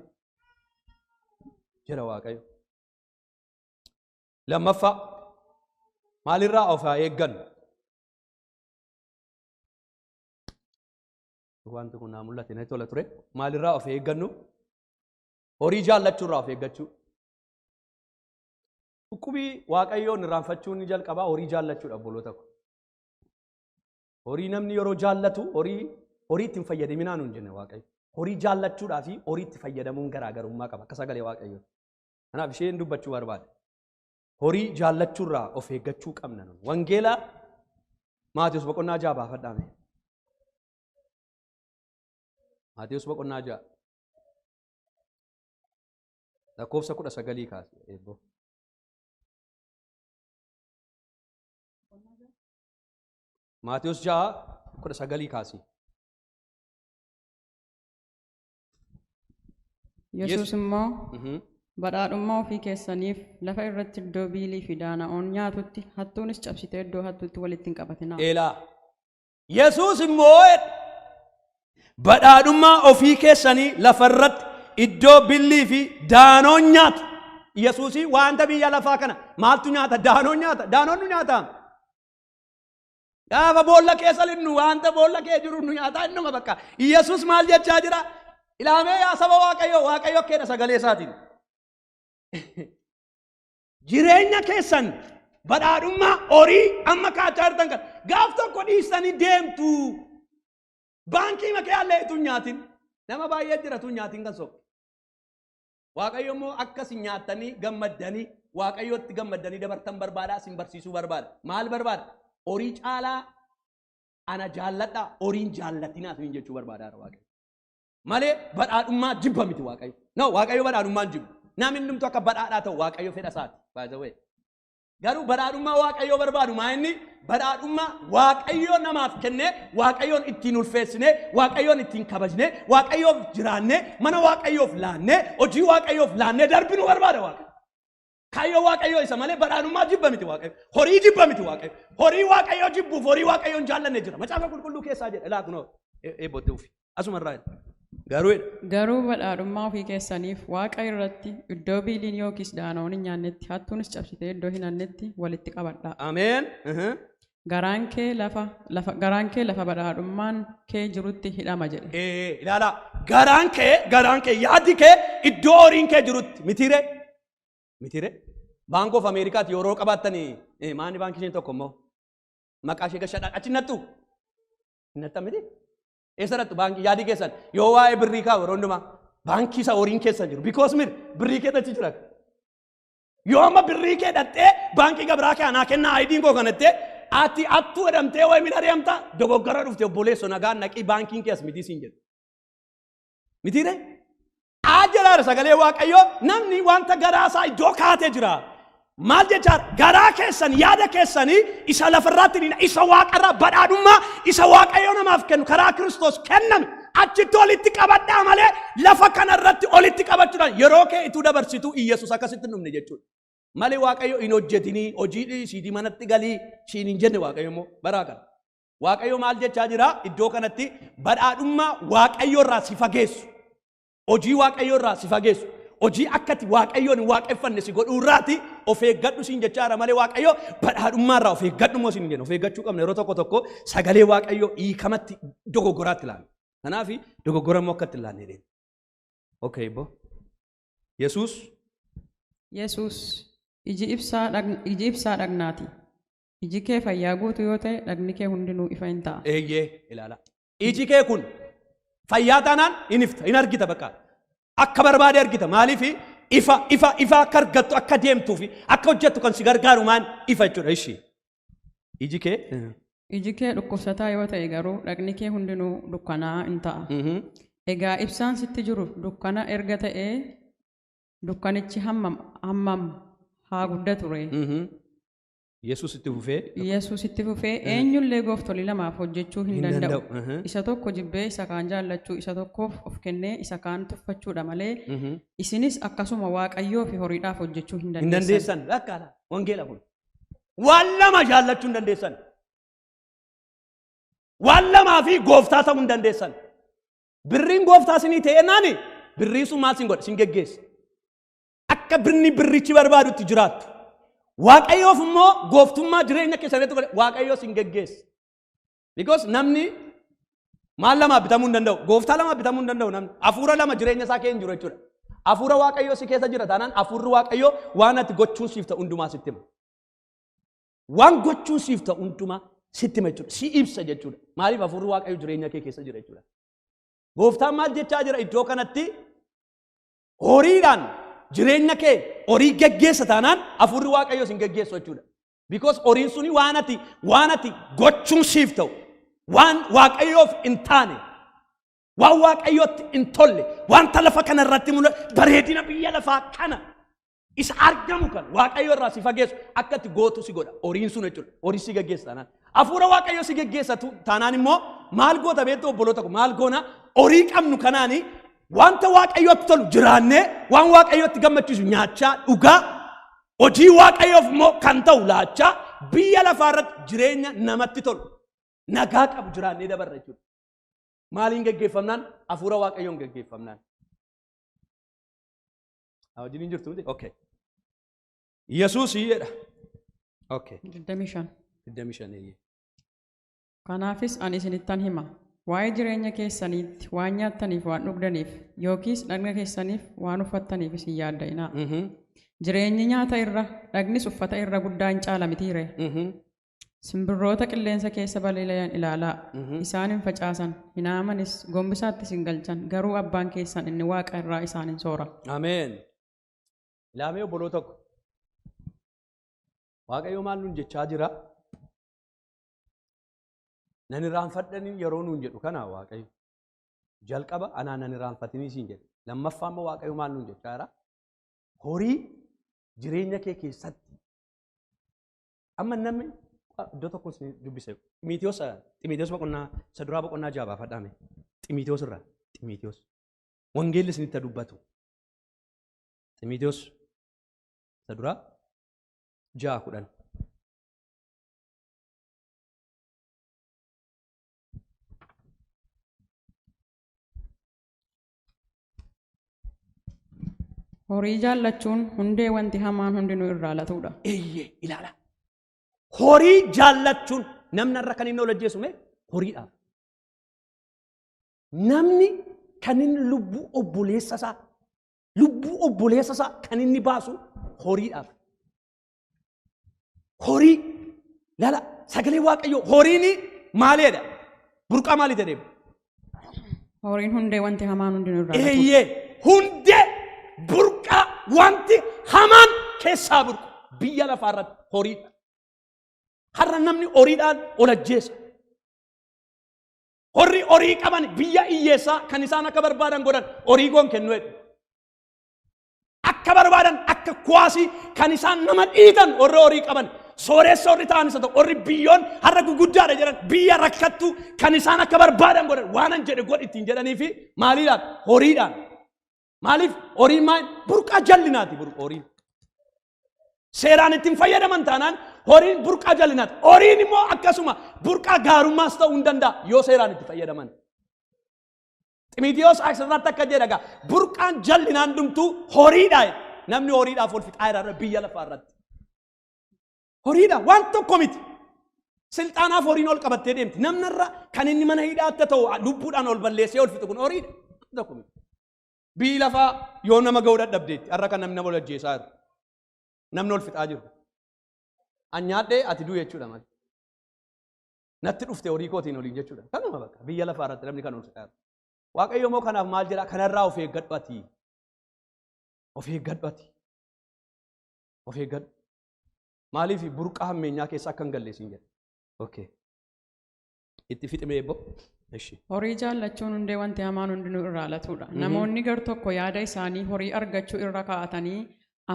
jedha Waaqayyo. Lammaffaa, maalirraa of haa eeggannu? Wanti kun naa mul'ate, natti tola ture. Maalirraa of eeggannu? Horii jaallachuurraa of eeggachuu. Dhukkubii Waaqayyoon irraanfachuun ni jalqabaa horii jaallachuudha, obboloota ko. Horii namni yeroo jaallatu, horii itti hin fayyadaminaa nuun jenne Waaqayyo. Horii jaallachuudhaa fi horii itti fayyadamuun garaagarummaa qaba akka sagalee Waaqayyoo. Kanaaf isheen dubbachuu barbaade. Horii jaallachuurraa of eeggachuu qabna nun. Wangeela Maatiyus boqonnaa 6 baafadhaa mee. Maatiyus boqonnaa 6. Lakkoofsa 19 kaase eebboo. Maatiyus 6:19 kaasi. Yesuus immoo, "Badhaadhummaa ofii keessaniif lafa irratti iddoo biilii fi daana'oon nyaatutti, hattuunis cabsitee iddoo hattuutti walitti hin qabatinaa." Eelaa. Yesuus immoo, "Badhaadhummaa ofii keessanii lafa irratti iddoo billii fi daanoon nyaatu." Yesuusii wanta biyya lafaa kana maaltu nyaata? Daanoon nyaata. Daanoon nu nyaata. Gaafa boolla keessa linnu wanta boolla kee jiru nu nyaata, innuma bakka. Yesuus maal jechaa jira? Ilaamee yaa saba Waaqayyoo, Waaqayyo keedha sagalee isaatiin. Jireenya keessan, badhaadhummaa horii amma kaachaa jirtan kan gaaf tokko dhiistanii deemtu. Baankii makee allee utuu hin nyaatin. Nama baay'ee jira utuu hin nyaatin kan soqe. Waaqayyo immoo akka isin nyaattanii gammaddanii, Waaqayyotti gammaddanii dabartan barbaada, isin barsiisuu barbaada. Maal barbaada? Horii caalaa ana jaalladhaa, horiin jaallatinaa isiniin jechuu barbaada Waaqayyo. Malee badhaadhummaa jibba miti Waaqayyo. No, Waaqayyo badhaadhummaa hin jibbu. Namni hundumtuu akka badhaadhaa ta'u Waaqayyo fedha isaati. By the way. Garuu badhaadhummaa Waaqayyoo barbaadu maa inni badhaadhummaa Waaqayyo namaaf kennee, Waaqayyoon ittiin ulfeessinee, Waaqayyoon ittiin kabajnee, Waaqayyoof jiraannee, mana Waaqayyoof laannee, hojii Waaqayyoof laannee darbinu barbaada Waaqayyo. Kaayyoo Waaqayyoo isa malee badhaadhummaa jibba miti Waaqayyo. Horii jibba miti Waaqayyo. Horii Waaqayyoo jibbuuf horii Waaqayyoo hin jaallanne jira. Macaafa Qulqulluu keessaa jedha. Ilaa kunoo eebbootti ufi. Asuma irraa jedha. Garuu jedha. Garuu badhaadhummaa ofii keessaniif waaqa irratti iddoo biiliin yookiis daanoon hin nyaannetti, hattuunis cabsitee iddoo hin hannetti walitti qabadhaa. Ameen. Garaan kee lafa badhaadhummaan kee jirutti hidhama jedhe. Ilaalaa, garaan kee, yaadi kee iddoo horiin kee jirutti mitiire, mitiire? Bank of Ameerikaatti yeroo qabaattanii, maanni baankii isheen tokko immoo maqaa ishee gashadhaan achi nattu hin nattan miti. Eessa nattu baankii? Yaadi keessan yoo waa'ee birrii kaa'u yeroo hundumaa baankii isa horiin keessan jiru, because mir birrii kee achi jira. Yoo amma birrii kee dhattee baankii gabraa kee anaa kennaa IDn koo kanattee, ati attuu jedhamtee wayi min ari'amta, dogoggora dhufte obboleesso, nagaan naqii, baankiin kees miti siin jedhu. Mitiire? Aa jedhaara sagalee Waaqayyoo, namni wanta garaa isaa iddoo kaatee jira. Maal jechaadha? Garaa keessan, yaada keessanii isa lafarraatti hin, isa waaqarraa, badhaadhummaa isa Waaqayyo namaaf kennu karaa Kiristoos kenname achitti olitti qabadhaa malee lafa kanarratti olitti qabachuudhaan yeroo kee ituu dabarsituu Iyyasuus akkasitti hin dhumne jechuudha. Malee Waaqayyo hin hojjetinii, hojii dhiisiitii manatti galii siin hin jenne. Waaqayyo immoo baraa kana. Waaqayyo maal jechaa jira iddoo kanatti? Badhaadhummaa Waaqayyo irraa si fageessu. Hojii Waaqayyo irraa si fageessu. Hojii akkati Waaqayyoon hin waaqeffanne si godhuu irraati of eeggadhu siin jechaa jira malee Waaqayyo badhaadhummaa irraa of eeggadhu immoo siin hin jenne. Of eeggachuu qabna, yeroo tokko tokko sagalee Waaqayyo hiikamatti dogoggoraatti ilaalla. Kanaaf dogoggora immoo akkatti ilaallee deema. Okay, bo. Yesuus. Yesuus, Iji ibsaa dhagnaati. Iji kee fayyaa guutuu yoo ta'e, dhagni kee hundinuu ifa hin ta'a. Eeyyee, ilaala. Iji kee kun fayyaa taanaan hin ifta, hin argita bakka. Akka barbaade argita. Maaliif? Ifa akka argattu, akka deemtuu fi akka hojjettu kan si gargaaru maan ifa jechuudha ishii. Iji kee. Iji kee dhukkubsataa yoo ta'e garuu dhagni kee hundinuu dukkanaa'aa in ta'a. Egaa ibsaan sitti jiru dukkana erga ta'ee dukkanichi hammam hammam haa guddatu ree? Yesuus itti fufee. Yesuus itti fufee, eenyullee gooftolii lamaaf hojjechuu hin Hin danda'u. danda'u. Isa tokko jibbee isa kaan jaallachuu, isa tokkoof of kennee isa kaan tuffachuudha malee, isinis akkasuma Waaqayyoo fi horiidhaaf hojjechuu hin Hin dandeessan. dandeessan. Lakkaala. Wangeela kun. Waan lama jaallachuu hin dandeessan. Waan lamaa fi gooftaa ta'uu hin dandeessan. Birriin gooftaa isinii ta'ee naani birriin sun maal sin godha? Sin geggeessa. Akka birni birrichi barbaadutti jiraattu. Waaqayyoof immoo gooftummaa jireenya keessanitti godhe, Waaqayyoo sin geggeessa. Because namni maal lamaa bitamuu hin danda'u. Gooftaa lama bitamuu hin danda'u namni. Hafuura lama jireenya isaa keessa hin jiru jechuudha. Hafuura Waaqayyoo si keessa jira taanaan, hafuurri Waaqayyoo waan ati gochuun siif ta'u hundumaa sitti hima. Waan gochuun siif ta'u hundumaa sitti hima jechuudha. Si ibsa jechuudha. Maaliif? Hafuurri Waaqayyoo jireenya kee keessa jira jechuudha. Gooftaan maal jechaa jira iddoo kanatti? Horiidhaan jireenya kee horii geggeessa taanaan, hafuurri Waaqayyoo sin geggeessu jechuudha. Because horiin suni waan ati gochuun siif ta'u, waan Waaqayyoof hin taane, waan Waaqayyootti hin tolle, wanta lafa kana irratti mul'atu, bareedina biyya lafaa kana isa argamu kan Waaqayyo irraa si fageessu akka itti gootu si godha horiin sun jechuudha. Horii si geggeessa taanaan. Hafuura Waaqayyo si geggeessa taanaan immoo maal goota beektu, obboloota ko? Maal goona? Horii qabnu kanaani wanta Waaqayyotti tolu jiraannee, waan Waaqayyotti gammachiisu nyaachaa, dhugaa, hojii Waaqayyoof immoo kan ta'u laachaa, biyya lafaa irratti jireenya namatti tolu, nagaa qabu jiraannee dabarra jechuudha. Maaliin geggeeffamnaan? Hafuura Waaqayyoon geggeeffamnaan. Wajjin hin jirtu miti? Okay. Yesuus jedha. Okay. 25. 25, eeyyee. Kanaafis ani isinittan hima. Waa'ee jireenya keessaniitti waan nyaattaniif, waan dhugdaniif, yookiis dhagna keessaniif waan uffattaniifis hin yaadda'inaa. Jireenyi nyaata irra, dhagnis uffata irra guddaa hin caala mitiire? Simbirroota qilleensa keessa balali'an ilaalaa. Isaan hin facaasan, hin haamanis, gombisaattis hin galchan. Garuu abbaan keessan inni waaqa irraa isaan hin soora. Ameen. Ilaamee, obboloo tokko. Waaqayyo maal nuun jechaa jira? Nan irraanfadhanii yeroo nuun jedhu kana, Waaqayyo. Jalqaba anaa nan irraanfatinii siin jedhe. Lammaffaa immoo Waaqayyo maal nuun jechaa jira? Horii jireenya kee keessatti. Amma namni iddoo tokko isin dubbise. Ximiitiyoos boqonnaa isa duraa boqonnaa 6 baafadhaame. Ximiitiyoos irraa. Ximiitiyoos. Wangeelli isinitti haa dubbatu. Ximiitiyoos isa duraa 6:10. Horii jaallachuun hundee wanti hamaan hundinuu irraa latudha. Eeyyee, ilaala. Horii jaallachuun, namni irra kan inni ol ajjeesu mee horiidhaaf. Namni kan inni lubbuu obboleessa isaa kan inni baasu horiidhaaf. Horii lala, sagalee Waaqayyoo, horiin maaliidha? Burqaa maalii jedhee? Horiin hundee wanti hamaan hundinuu irraa latudha. Eeyyee, hundee burqaa wanti hamaan keessaa burqu biyya lafaa irratti horiidha. Har'a namni horiidhaan ol ajjeesa. Horri horii qaban biyya hiyyeessaa kan isaan akka barbaadan godhan, horii goon kennu jedhu. Akka barbaadan, akka kuwaasii kan isaan nama dhiitan warri horii qaban, sooressa warri ta'an isa ta'u, warri biyyoon har'a guguddaadha jedhan, biyya rakkattuu kan isaan akka barbaadan godhan, waanan jedhe godhi ittiin jedhanii fi maaliidhaan? Horiidhaan. Maaliif? Horiin maal? Burqaa jallinaati horiin. Seeraan ittiin fayyadaman taanaan horiin burqaa jallinaati. Horiin immoo akkasuma burqaa gaarummaas ta'uu hin danda'a yoo seeraan itti fayyadaman. Ximiitiyoos asirratti akka jedha egaa, burqaan jallinaan dhumtuu horiidha. Namni horiidhaaf ol fixaa jira biyya lafaa irratti. Horiidha, waan tokko miti. Silxaanaaf horiin ol qabattee deemti. Namni irra kan inni mana hidhaa akka ta'u lubbuudhaan ol balleessee ol fixu kun horiidha. Waan tokko miti. Biyyi lafaa yoo nama ga'uu dadhabdeetti, har'a kan namni nama ol ajjeesaa jiru. Namni ol fixaa jiru. An nyaadhee ati du'e jechuudha malee. Natti dhufte horii kootiin oliin jechuudha. Kanuma bakka biyya lafaa irratti namni kan ol fixaa jiru. Waaqayyo immoo kanaaf maal jedhaa? Kanarraa of eeggadhu ati. Of eeggadhu ati. Of eeggadhu. Maaliif? Burqaa hammeenyaa keessa akka hin galle siin jedha. Okay. Itti fixime eebbo. Eshi. Horii jaallachuun hundee wanti hamaan hundinuu irraa latudha. Namoonni gar tokko yaada isaanii horii argachuu irra kaa'atanii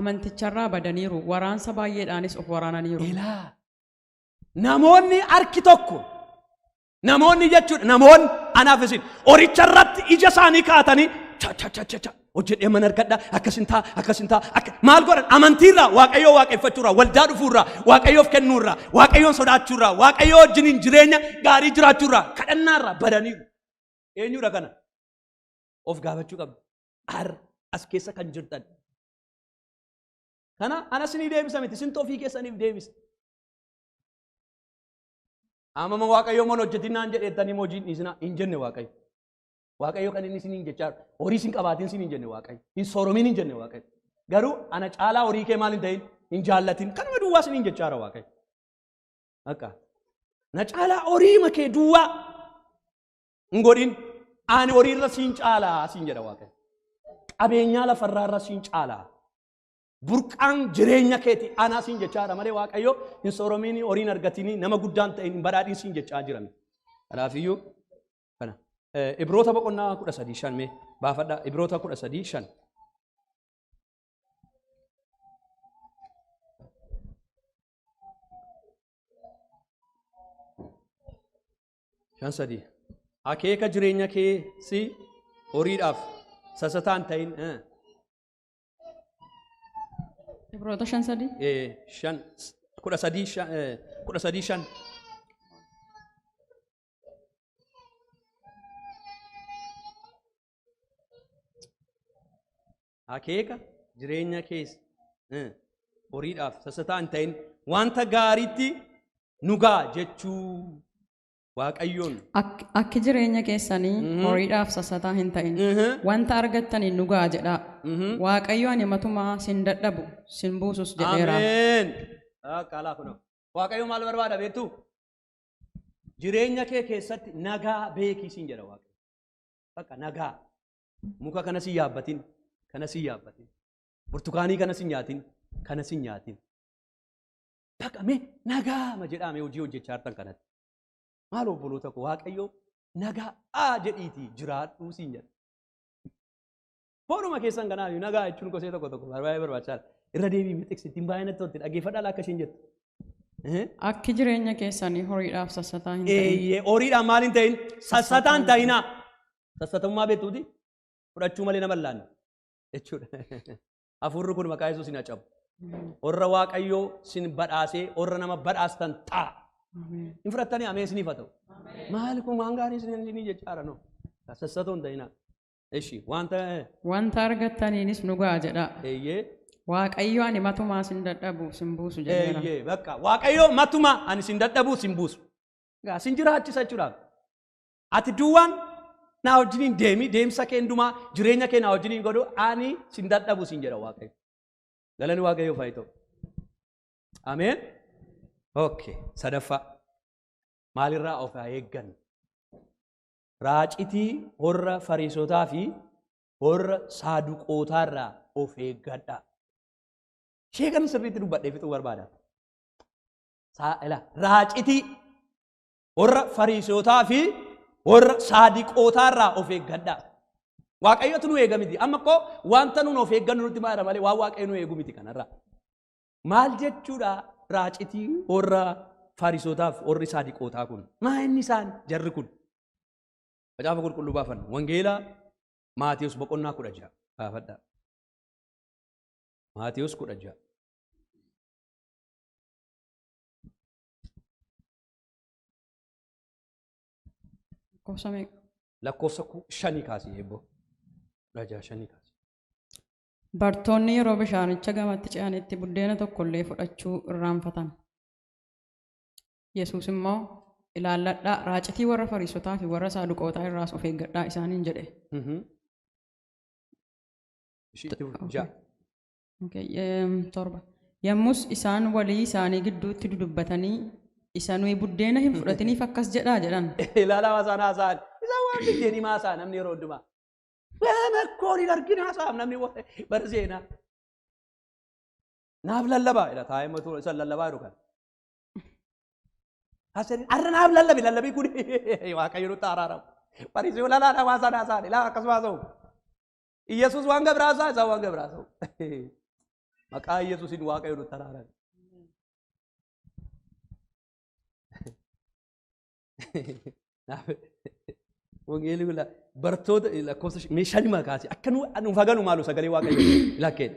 amanticharraa badaniiru. Waraansa baay'eedhaanis of waraananiiru. Ilaa. Namoonni harki tokko, namoonni jechuudha, namoonni anaaf isin horicha irratti ija isaanii kaa'atanii cha cha cha cha cha hojjedhee mana argadha, akkasin ta'a, akkasin ta'a, akka maal godhan, amantiirraa, Waaqayyoo waaqeffachuurraa, waldaa dhufuurraa, Waaqayyoof kennuurraa, Waaqayyoon sodaachuurraa, Waaqayyoo wajjiniin jireenya gaarii jiraachuurraa, kadhannaarraa badaniiru. Eenyudha kana? Of gaafachuu qabdu. Har as keessa kan jirtan. Kana anas ni deebisa miti, sintu ofii keessaniif deebisa. Amama Waaqayyo mana hojjetinaan jedheettanii hojii dhiisinaa hin jenne Waaqayyo. Waaqayyo kan inni isiniin jechaa jiru, horii isin qabaatin isin hin jenne Waaqayyo. Hin sooromin hin jenne Waaqayyo. Garuu ana caalaa horii kee maal hin ta'in, hin jaallatin, kanuma duwwaa isiniin jechaa jira Waaqayyo. Akka na caalaa horii makee duwwaa hin godhin, ani horii irra siin caalaa siin jedha Waaqayyo. Qabeenyaa lafarraa irra siin caalaa. Burqaan jireenya keeti anaa siin jechaa jira malee Waaqayyo hin sooromin, horiin argatini, nama guddaan ta'in, hin badhaadhin siin jechaa jira miti. Kanaafiyyuu kana Ibroota boqonnaa 13:5 mee baafadhaa. Ibroota 13:5. Shan sadii. Akeeka jireenya kee si horiidhaaf sasataan ta'in. Ibroota 5:3. 5 13 5, 13:5. Akeeka jireenya keessa horiidhaaf sassataa hin ta'in, wanta gaariitti nu ga'a jechuu Waaqayyoon. Akki jireenya keessanii horiidhaaf sassataa hin ta'in. Wanta argattaniin nu ga'a jedhaa. Waaqayyo ani matumaa sin dadhabu sin buusus jedheera. Ameen. Akka kunoo. Waaqayyo maal barbaada beektu? Jireenya kee keessatti nagaa beekii siin jedha Waaqayyo. Bakka nagaa. Muka kana si yaabbatin, kana si yaabbatin. Burtukaanii kana si nyaatin, kana si nyaatin. Bakka mee nagaa ma jedhaa mee hojii hojjechaa jirtan kanatti. Maal obboloota koo, Waaqayyo nagaa aa jedhiitii jiraadhuu siin jedha. Foonuma keessan kanaaf nagaa jechuun gosee tokko tokko baay'ee barbaachisaadha. Irra deebii mixiqsittiin baay'ee natti tolti, dhaggeeffadhaa akka isheen jettu. Akki jireenya keessanii horiidhaaf sassataa hin ta'in. Eeyyee, horiidhaan maal hin ta'in? Sassataa hin ta'inaa. Sassatummaa beektuuti fudhachuu malee nama hin laanne jechuudha. Hafuurri kun maqaa Yesuus hin hacabu. Warra Waaqayyoo sin badhaasee warra nama badhaastan ta'a. Hin fudhattanii ameen isiniif haa ta'u. Maali kun waan gaarii isin jechaadha no. Sassatoo hin ta'inaa. Eshi wanta Wanta argattaniinis nu ga'a jedhaa. Eeyyee. Waaqayyo ani matumaa sin dadhabu sin buusu jedheera. Eeyyee, bakka Waaqayyo matuma ani sin dadhabu sin buusu. Egaa sin jiraachisa jechuudha. Ati duwwaan naa wajjiniin deemi, deemsa kee hundumaa, jireenya kee naa wajjiniin godhu, ani sin dadhabu sin jedha Waaqayyo. Galanni Waaqayyoof haa ta'u. Ameen. Okay. Sadaffaa. Maalirraa of haa eeggannu? Raacitii warra Fariisotaa fi warra Saaduqootaarraa of eeggadhaa. Ishee kana sirriitti dubbadhee fixuu barbaada. Raacitii warra Fariisotaa fi warra Saadiqootaarraa of eeggadhaa. Waaqayyotu nu eega miti. Amma koo wanta nuun of eeggannu nutti maara malee waan Waaqayyo nu eegu miti kanarraa. Maal jechuudha raacitii warra Fariisotaaf warri Saadiqootaa kun? Maa inni isaan jarri kun? Macaafa qulqulluu baafanna. Wangeela Maatiyus boqonnaa 16 baafadhaa. Maatiyus 16. Lakkoofsa meeqa? Lakkoofsa 5 kaasii eebboo. 16 5 kaasii. Bartoonni yeroo bishaanicha gamatti ce'anitti buddeena tokkollee fudhachuu irraanfatan. Yesuus immoo, ilaalladhaa, raacitii warra Fariisotaa fi warra Saaduqootaa irraas of eeggadhaa isaaniin jedhe. Ishii itti fufi. 6. Okay, 7. Yommus isaan walii isaanii gidduutti dudubbatanii, isa nuyi buddeena hin fudhatiniif akkas jedhaa jedhan. Ilaalaa isaan haasa'an. Isaan waan biddeenii maasaa namni yeroo hundumaa. Waan akkoon hin argin haasa'am namni bara seenaa. Naaf lallabaa jedha taa'ee matu isa lallabaa jiru kana. Paasteriin har'a naaf lallabi lallabii kun Waaqayyo nutti araaramu. Farisii olaanaadha waan sana haasa'an ilaa akkasuma haasa'u. Iyyasuus waan gabraa haasa'aa isaan waan gabraa haasa'u. Maqaa Iyyasuusiin Waaqayyo nutti araaramu. Wangeelli kun bartoota lakkoofsa mee shanuma kaase akka nu nuuf hagalu maalu sagalee Waaqayyo lakkeen.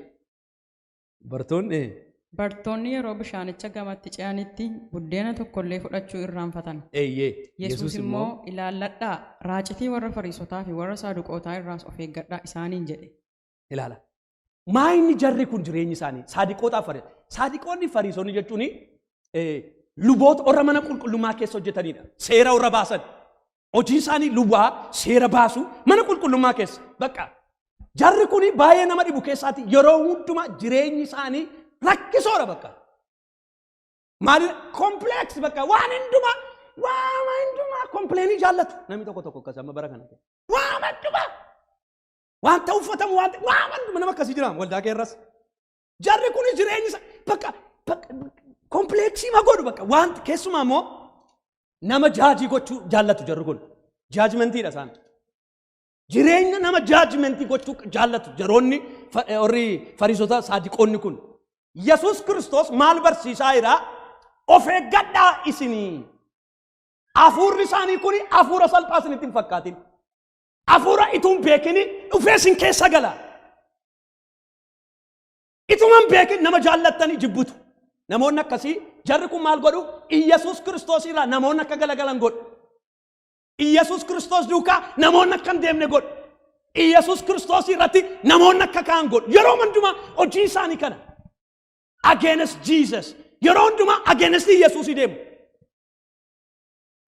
Bartoonni Bartoonni yeroo bishaanicha gamatti ce'anitti buddeena tokkollee fudhachuu irraanfatan. Eeyyee. Yesuus immoo ilaalladhaa raacitii warra Fariisotaa fi warra Saaduqootaa irraas of eeggadhaa isaaniin jedhe. Ilaala. Maa inni jarri kun jireenyi isaanii saadiqootaaf fariisota. Saadiqoonni fariisonni jechuun luboota warra mana qulqullummaa keessa hojjetanidha. Seera warra baasan. Hojiin isaanii lubaa seera baasu mana qulqullummaa keessa. Bakka jarri kun baay'ee nama dhibu keessaati yeroo hundumaa jireenyi isaanii rakkisoodha bakka. Maali complex bakka waan hundumaa waan hundumaa kompleenii jaallatu. Namni tokko tokko akkas amma bara kana. Waan hundumaa wanta uffatamu waan waan hundumaa nama akkasii jira waldaa keerras. Jarri kun jireenyi isa bakka kompleeksii ma godhu bakka waan keessumaa immoo nama jaajii gochuu jaallatu jarri kun. Jaajmentiidha isaan. Jireenya nama jaajimentii gochuu jaallatu jaroonni warri fariisota saadiqoonni kun. Yesuus Kiristoos maal barsiisaa jira? Of eeggadhaa isinii. Hafuurri isaanii kun hafuura salphaa isinitti hin fakkaatin. Hafuura ituu hin beekini dhufee isin keessa gala. Ituma hin beekin nama jaallattanii jibbutu. Namoonni akkasii jarri kun maal godhu? Iyyasuus Kiristoos irraa namoonni akka galagalan godhu. Iyyasuus Kiristoos duukaa namoonni akka hin deemne godhu. Iyyasuus Kiristoos irratti namoonni akka ka'an godhu. Yeroo hundumaa hojii isaanii kana. Against Jesus. Yeroo hundumaa against Iyyasuus deemu.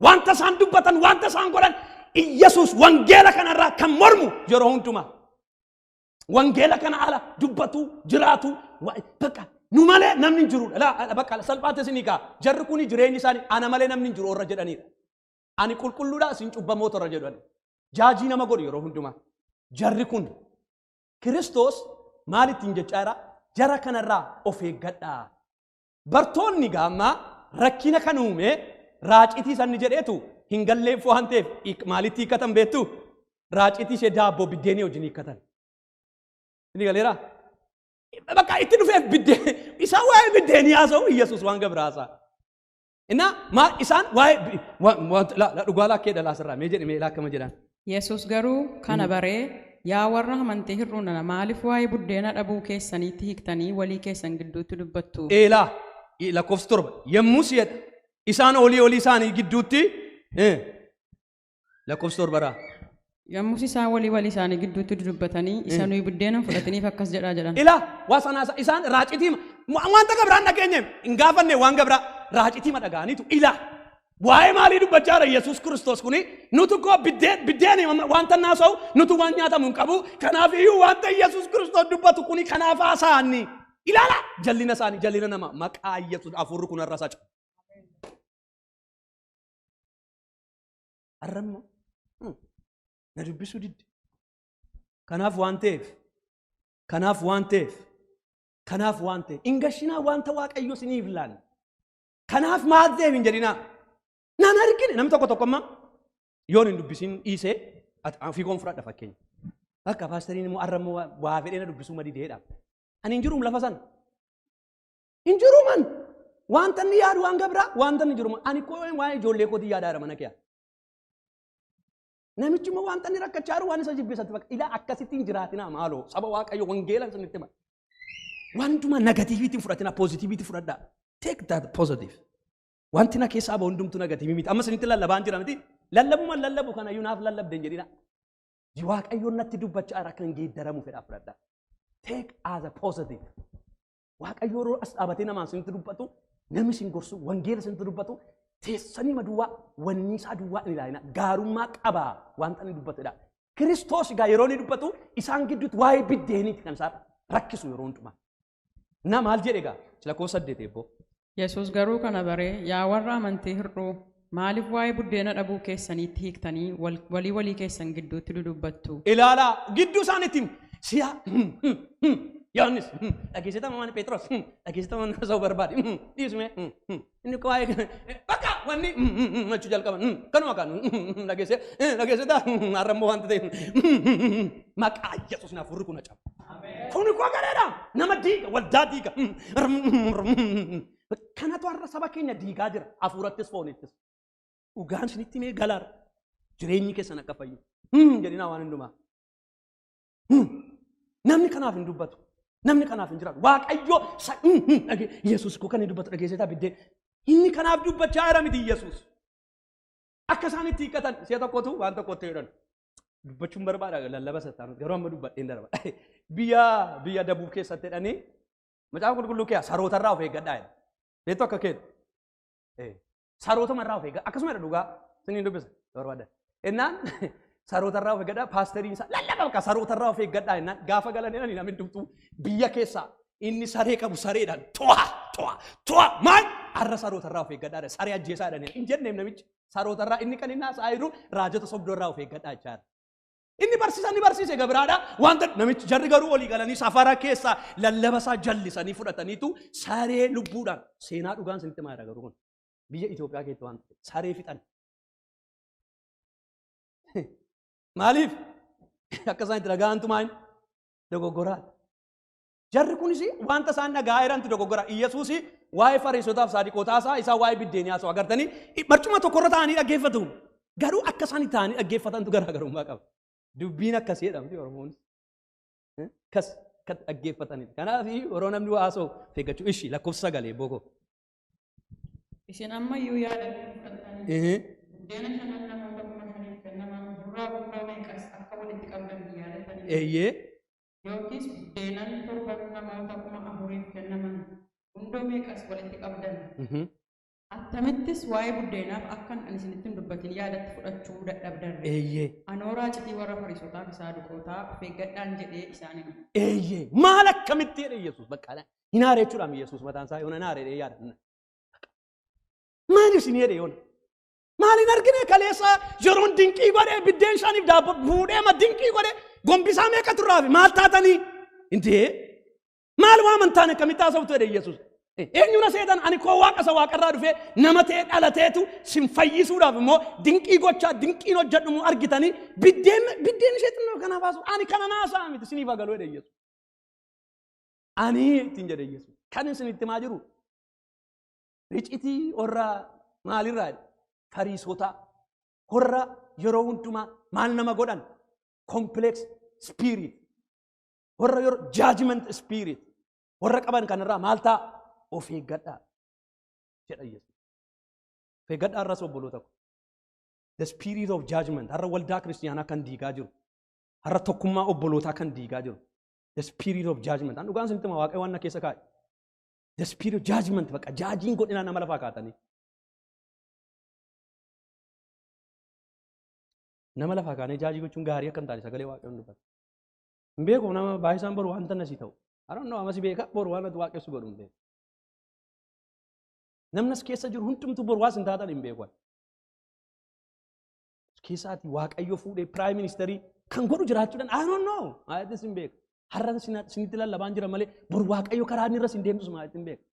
Wanta isaan dubbatan, wanta isaan godhan Iyyasuus wangeela kanarraa kan mormu yeroo hundumaa. Wangeela kana ala dubbatu, jiraatu, bakka nu malee namni hin jirudha. Laa bakka salphaatti isinii kaa. Jarri kun jireenyi isaanii ana malee namni hin jiru warra jedhanidha. Ani qulqulluudha isin cubbamoota warra jedhan. Jaajii nama godhu yeroo hundumaa. Jarri kun Kiristoos maal ittiin jechaa jira? Jara kanarraa of eeggadhaa. Bartoonni gaammaa rakkina kan uume raacitii sanni jedheetu hin galleef waan ta'eef maalitti hiikkatan beektu? Raacitii ishee daabboo biddeenii wajjin hiikkatan. Inni galeeraa? Bakka itti dhufeef biddeen isaan waa'ee biddeenii haasa'u Iyyasuus waan gabraa haasa'a. Innaa maal isaan waa'ee wanta dhugaa laakkee dhalaa sirraa mee jedhi mee laakkama jedhaan. Yesuus garuu kana baree, Yaa warra amantii hir'uu nana, maaliif waa'ee buddeena dhabuu keessaniitti hiiktanii walii keessan gidduutti dubbattu? Eelaa lakkoofsa 7 yommus jedha isaan olii olii isaanii gidduutti lakkoofsa torbaraa. Yommus isaan walii walii isaanii gidduutti dudubbatanii, isa nuyi buddeena hin fudhatiniif akkas jedhaa jedhan. Ilaa waa sanaa isaan raacitii wanta gabiraan dhageenye hin gaafanne waan gabiraa raacitii dhaga'aniitu ilaa waa'ee maalii dubbachaa jira Yesuus Kiristoos kuni nutu koo biddeen biddeen wanta naasa'u nutu waan nyaatamu hin qabu kanaaf iyyuu wanta Yesuus Kiristoos dubbatu kuni kanaaf haasa'anni ilaala jallina isaanii jallina nama maqaa Yesuus hafuurri kun har'a saca. Har'a immoo na dubbisuu didde. Kanaaf waan ta'eef, kanaaf waan ta'eef, kanaaf waan ta'eef, hin gashinaa wanta Waaqayyo isiniif laanne. Kanaaf maal ta'eef hin jedhinaa. Naan argine namni tokko tokko amma yoon hin dubbisin dhiisee ofii koon fudhadha fakkeenya. Bakka paasteriin immoo har'a immoo waa fedhee na dubbisuu madideedha. Ani hin jiruum lafa sana. Hin jiru man. Wanta inni yaadu waan gabraa wanta inni jiru ani koo waa'ee ijoollee kootii yaadaa jira mana kee. Namichi immoo wanta inni rakkachaa jiru waan isa jibbisatti bakka ilaa akkasitti hin jiraatinaa maaloo saba waaqayyo wangeela isinitti hima. Wantuma negatiiviitti hin fudhatinaa poozitiiviitti fudhadhaa. Take that positive. Wanti na keessaa bahu hundumtuu negatiivii miti. Amma isinitti lallabaan jira miti. Lallabuma lallabu kana iyyuu naaf lallabde hin jedhina. Waaqayyoon natti dubbachaa jira akka hin geeddaramu fedhaa fudhadhaa. Take as a positive. Waaqayyo yeroo as dhaabatee namaan isinitti dubbatu, namni isin gorsu, wangeela isinitti dubbatu, teessanii duwwaa wanni isaa duwwaa hin ilaalina. Gaarummaa qaba wanta inni dubbatudha. Kiristoos egaa yeroo inni dubbatu isaan gidduutti waa'ee biddeeniiti kan isaan rakkisu yeroo hundumaa. Na maal jedhe egaa lakkoofsa 8 eebboo. Yesuus garuu kana baree, Yaa warra amantii hir'uu, maaliif waa'ee buddeena dhabuu keessaniitti hiiktanii walii walii keessan gidduutti dudubbattu? Ilaalaa gidduu isaaniitti si'a Yohaannis dhageessitama waan Phexros dhageessitama waan haasa'uu barbaade dhiisme inni waa'ee bakka Wanni jechuu jalqaban kanuma kan dhageesse dhageesse ta'a har'a immoo wanta ta'e maqaa Yesuus hafuurri kun cabu. Kun koo galeedha. Nama diiga, waldaa diiga. Kanatu har'a saba keenya diigaa jira. Hafuurattis foonittis. Dhugaan isinitti mee galaara. Jireenyi keessan akka fayyu. Jedhinaa waan hundumaa. Namni kanaaf hin dubbatu. Namni kanaaf hin jiraatu. Waaqayyo Yesuus koo kan inni dubbatu dhageessee biddeen. Inni kanaaf dubbachaa jira miti Yesuus. Akka isaan itti hiikkatan si'a tokkotu waan tokkotti jedhan. Dubbachuun barbaada lallaba sattaanu garuu amma dubbadheen darba. Biyya Dabuub keessatti jedhanii Macaafa Qulqulluu kee sarootarraa of eeggadhaa jedha. Beektu akka keetu. Sarootumarraa of eeggadha. Akkasuma dhugaa isiniin dubbisa barbaada. Innaan sarootarraa of eeggadhaa, paasteriin isaa lallaba bakka sarootarraa of eeggadhaa innaan gaafa galan jedhanii namni dubtuu biyya keessaa inni saree qabu sareedhaan to'a to'a to'a maal har'a sarootarraa of eeggadhaa, saree ajjeesaa jedhanii hin jenneem. Namichi sarootarraa inni kan inni haasa'aa jiru raajota sobdoorraa of eeggadhaa jechaadha. Inni barsiisa inni barsiise gabiraadha. Wanta namichi jarri garuu olii galanii safara keessaa lallaba isaa jallisanii fudhataniitu saree lubbuudhaan, seenaa dhugaan isinitti maayira, garuu kun biyya Itoophiyaa keessatti waan ta'e saree fixan. Maaliif? Akka isaan itti dhaga'antu maal dogoggoraadha. Jarri kunis wanta isaan dhaga'aa jirantu dogoggora. Iyyasuus waa'ee Fariisotaaf Saadiqootaa isaa isaa waa'ee biddeenii haasa'u agartanii barcuma tokkorra taa'anii dhaggeeffatu. Garuu akka isaan taa'anii dhaggeeffatantu garaagarummaa qaba. Dubbiin akkasii jedhamti Oromoonis. Akkas akka dhaggeeffatanidha. Kanaaf yeroo namni waa haasa'u eeggachuu ishii lakkoofsa sagalee booko. Isin ammayyuu yaada fudhattanii buddeena shanan namoota 5,000f kennaman burraa gundoo meeqas akka walitti qabdan hin yaadatanii? Eeyyee. Yookiis buddeenan torban namoota 4,000f kennaman gundoo meeqas walitti qabdan? Attamittis waa'ee buddeenaaf akkan ani isinitti hin dubbatin yaadatti fudhachuu dadhabdan? Eeyyee. Anoo raacitii warra Fariisotaa fi Saaduqootaa of eeggadhaan jedhee isaaniin. Eeyyee. Maal akkamitti jedhe Yesuus bakka hin aare jechuudha Yesuus mataan isaa yoona naare jedhee yaada. Maal isin jedhe yoona? Maal hin argine kaleessa yeroon dinqii godhee biddeen shaniif daabboo fuudhee ma dinqii godhee gombisaa meeqa turraafi maal taatanii? Intee maal waa amantaan akkamitti haasoftu jedhe Yesuus. Eenyu na seetan? Ani koo waaqa isa waaqarraa dhufee nama ta'ee dhalateetu sin fayyisuudhaaf immoo dinqii gochaa dinqiin hojjedhu immoo argitanii biddeen ishee xinnoo kanaaf haasu ani kana naasaa miti siniif agaluu jedhe Yesuus. Ani ittiin jedhe Yesuus. Kan isinitti himaa jiru ricitii warra maalirraa Fariisotaa warra yeroo hundumaa maal nama godhan, complex spirit, warra yeroo judgment spirit warra qaban kanarraa maal ta'a, of eeggadhaa jedha Yesuus. Of eeggadhaa irras obboloota ko. The spirit of judgment har'a waldaa kiristiyaanaa kan diigaa jiru. Har'a tokkummaa obbolootaa kan diigaa jiru. The spirit of judgment. An dhugaan isinitti hima, Waaqayyo waan na keessa kaa'e. The spirit of judgment bakka judge godhinaa nama lafaa kaatanii. Nama lafaa kaanee judge gochuun gaarii akka hin taane sagalee Waaqayyoon dubbata. Hin beeku nama baay'isaan boru wanta nasii ta'u. I don't know, amas beeka boru waan ati waaqessu godhu hin beeku. Namni as keessa jiru hundumtuu boru waas hin taatan hin beeku. As keessaati Waaqayyo fuudhee prime ministerii kan godhu jiraachuudhaan I don't know. Maatis hin beeku. Har'a isinitti lallabaan jira malee boru Waaqayyo karaa inni irra sin deemsus maatis hin beeku.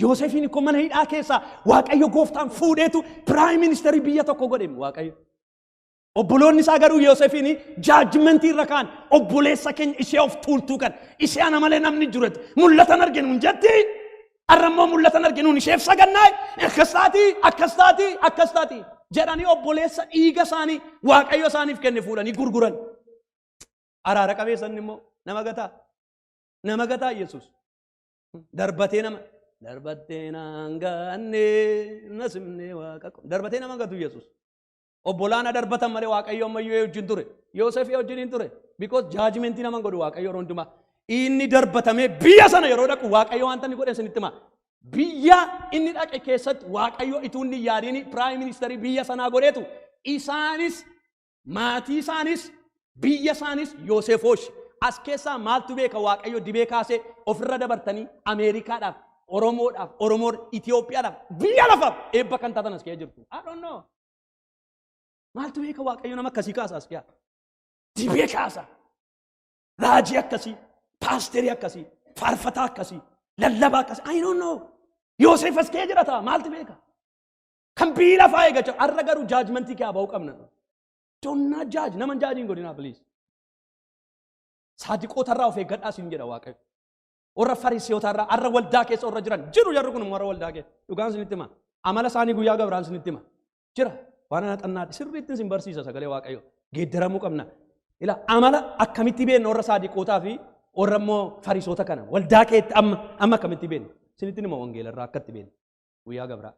Yoosefiin ikkoo mana hidhaa keessaa Waaqayyo gooftaan fuudheetu prime ministerii biyya tokko godhe Waaqayyo. Obboloonni isaa garuu Yoosefiin judgmentii irra kaan, obboleessa keenya ishee of tuultuu kan ishee ana malee namni jiretu mul'atan arginu hin jetti. Har'a immoo mul'atan arginu isheef sagannaa akkas taati, akkas taati, akkas taati jedhanii obboleessa dhiiga isaanii Waaqayyo isaaniif kenne fuudhanii gurguran. Araara qabeessan immoo nama gataa. Nama gataa Yesuus. Darbatee nama darbattee naan gaanne na simnee waaqa darbatee nama gatu Yesuus. Obbolaana darbatan malee Waaqayyo ammayyuu wajjin ture. Yoosef wajjin hin ture. Because judgmentii nama godhu Waaqayyo yeroo hundumaa. Inni darbatamee biyya sana yeroo dhaqu Waaqayyo wanta inni godhe isinitti hima. Biyya inni dhaqe keessatti Waaqayyo ituu inni yaadiin prime ministerii biyya sanaa godheetu isaanis maatii isaanis biyya isaanis Yoosefoosh. As keessaa maaltu beeka, Waaqayyo dibee kaasee ofirra dabartanii Ameerikaadhaaf, Oromoodhaaf, Oromoon Itoophiyaadhaaf, biyya lafaaf eebba kan taatan as keessa jirtu. I don't know. Maaltu beeka, Waaqayyo nama akkasii kaasa as keessa. Dibee kaasa. Raajii akkasii, paasterii akkasii, faarfataa akkasii, lallabaa akkasii. I don't know. Yoosef as kee jira ta'a, maaltu beeka? Kan biyyi lafaa eeggachaa har'a garuu judgmentii kee ba'uu qabna. Don't judge, nama judge hin godhinaa, please. Saadiqootarraa of eeggadhaa siin jedha Waaqayyo. Warra Fariisiyootarraa har'a waldaa keessa warra jiran jiru, jarri kun warra waldaa keessa. Dhugaan isinitti hima. Amala isaanii guyyaa gabraan isinitti hima. Jira. Waan ana xannaadhi sirriitti isin barsiisa sagalee Waaqayyo. Geeddaramuu qabna. Ila amala akkamitti beekna warra saadiqootaa fi warra immoo Fariisota kana waldaa keetti amma akkamitti beekna? Isinitti hima, wangeelarraa akkatti beekna guyyaa gabraa.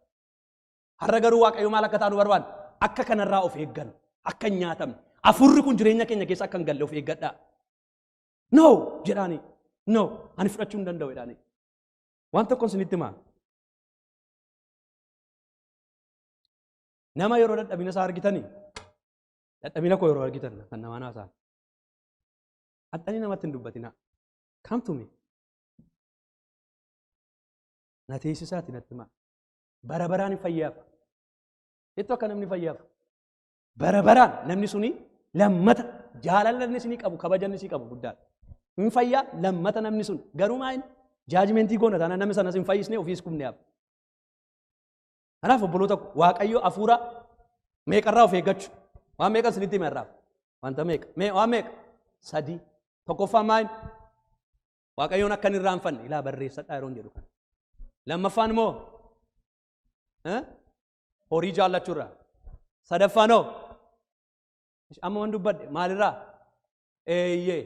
Har'a garuu Waaqayyo maal akka taanu barbaada? Akka kanarraa of eeggannu, akka hin nyaatamne. Afurri kun jireenya keenya keessa akka hin galle of eeggadhaa. "No," jedhaani. "No, ani fudhachuu hin danda'u," jedhaani. Waan tokko isinitti himaa. Nama yeroo dadhabina isaa argitanii, dadhabina koo yeroo argitan kan namaa naasaa. Haxxanii namatti hin dubbatinaa. Come to me. Na teessisaati natti himaa. Bara baraan hin fayyaaf. Jettu akka namni fayyaaf. Bara baraan namni suni lammata jaalala inni isinii qabu, kabaja inni isinii qabu guddaadha. Hin fayyaa lammata namni sun, garuu maal judgmentii goona taanaan namni sanas hin fayyisne, ofiis kubne hafa. Kanaaf obboloota ko, Waaqayyo hafuura meeqarraa of eeggachuu? Waan meeqa isinitti hima irraa? Wanta meeqa? Mee waan meeqa? Sadii. Tokkoffaan maal? Waaqayyoon akka hin irraanfanne ilaa barreessadhaa yeroon jedhu kana. Lammaffaan immoo horii jaallachuurraa. Sadaffaan hoo? Amma waan dubbadhe maalirraa? Eeyyee.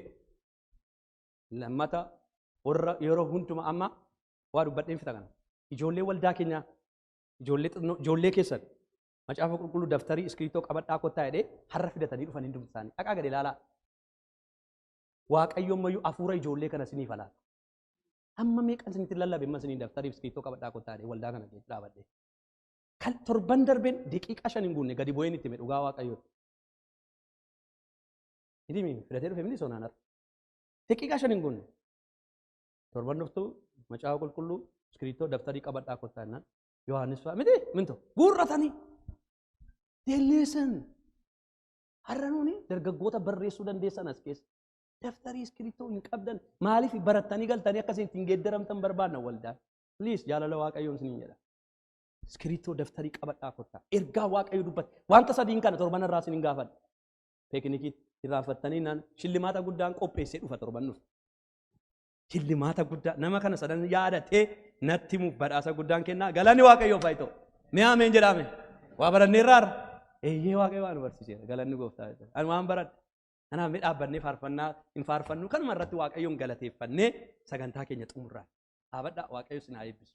Lammata warra yeroo hunduma amma waa dubbadheen fixa kana. Ijoollee waldaa keenyaa, ijoollee xinnoo, ijoollee keessan macaafa qulqulluu, daftarii, iskiriiptoo qabadhaa kottaa jedhee har'a fidatanii dhufanii hundumti isaanii. Dhaqaa gadi ilaalaa. Waaqayyo ammayyuu hafuura ijoollee kana isiniif haa laatu. Amma meeqan isinitti lallabe amma isiniin daftarii iskiriiptoo qabadhaa kottaa jedhee waldaa kana keessa dhaabadhee. Kan torban darbeen daqiiqaa 5 hin guunne gadi bu'een itti hime, dhugaa Waaqayyoo. Miti fidatee dhufe miti sonaan har'a. Daqiiqaa 5 hin guunne. Torban dhuftu macaafa qulqulluu, iskiriiptoo, daftarii qabadhaa kottaa jennaan. Yohaannis fa'a miti minto guurratanii. They listen. Har'a nuuni dargaggoota barreessuu dandeessan as keessa. Daftarii iskiriiptoo hin qabdan, maaliif barattanii galtanii akkasiin ittiin geeddaramtan barbaadna waldaan. Please, jaalala Waaqayyoon isiniin jedha. Iskiriiptoo, daftarii qabadhaa kottaa. Ergaa Waaqayyo dubbate. Wanta sadiin kana torban irraa isiniin gaafadha. Teekinikiitti irraanfattanii naan shillimaata guddaan qopheessee dhufa torban dhufa. Shillimaata guddaa nama kana sadan yaadatee natti himuuf badhaasa guddaan kennaa. Galanni Waaqayyoof haa ta'u. Mee ameen jedhame. Waa baranneerraara. Eeyyee, Waaqayyo waan nu barsiiseera. Galanni gooftaa haa ta'u. Ani waan baradhe. Kanaaf mee dhaabbannee faarfannaa hin faarfannu, kanuma irratti Waaqayyoon galateeffannee sagantaa keenya xumurraa. Dhaabadhaa, Waaqayyo isin haa eebbisu.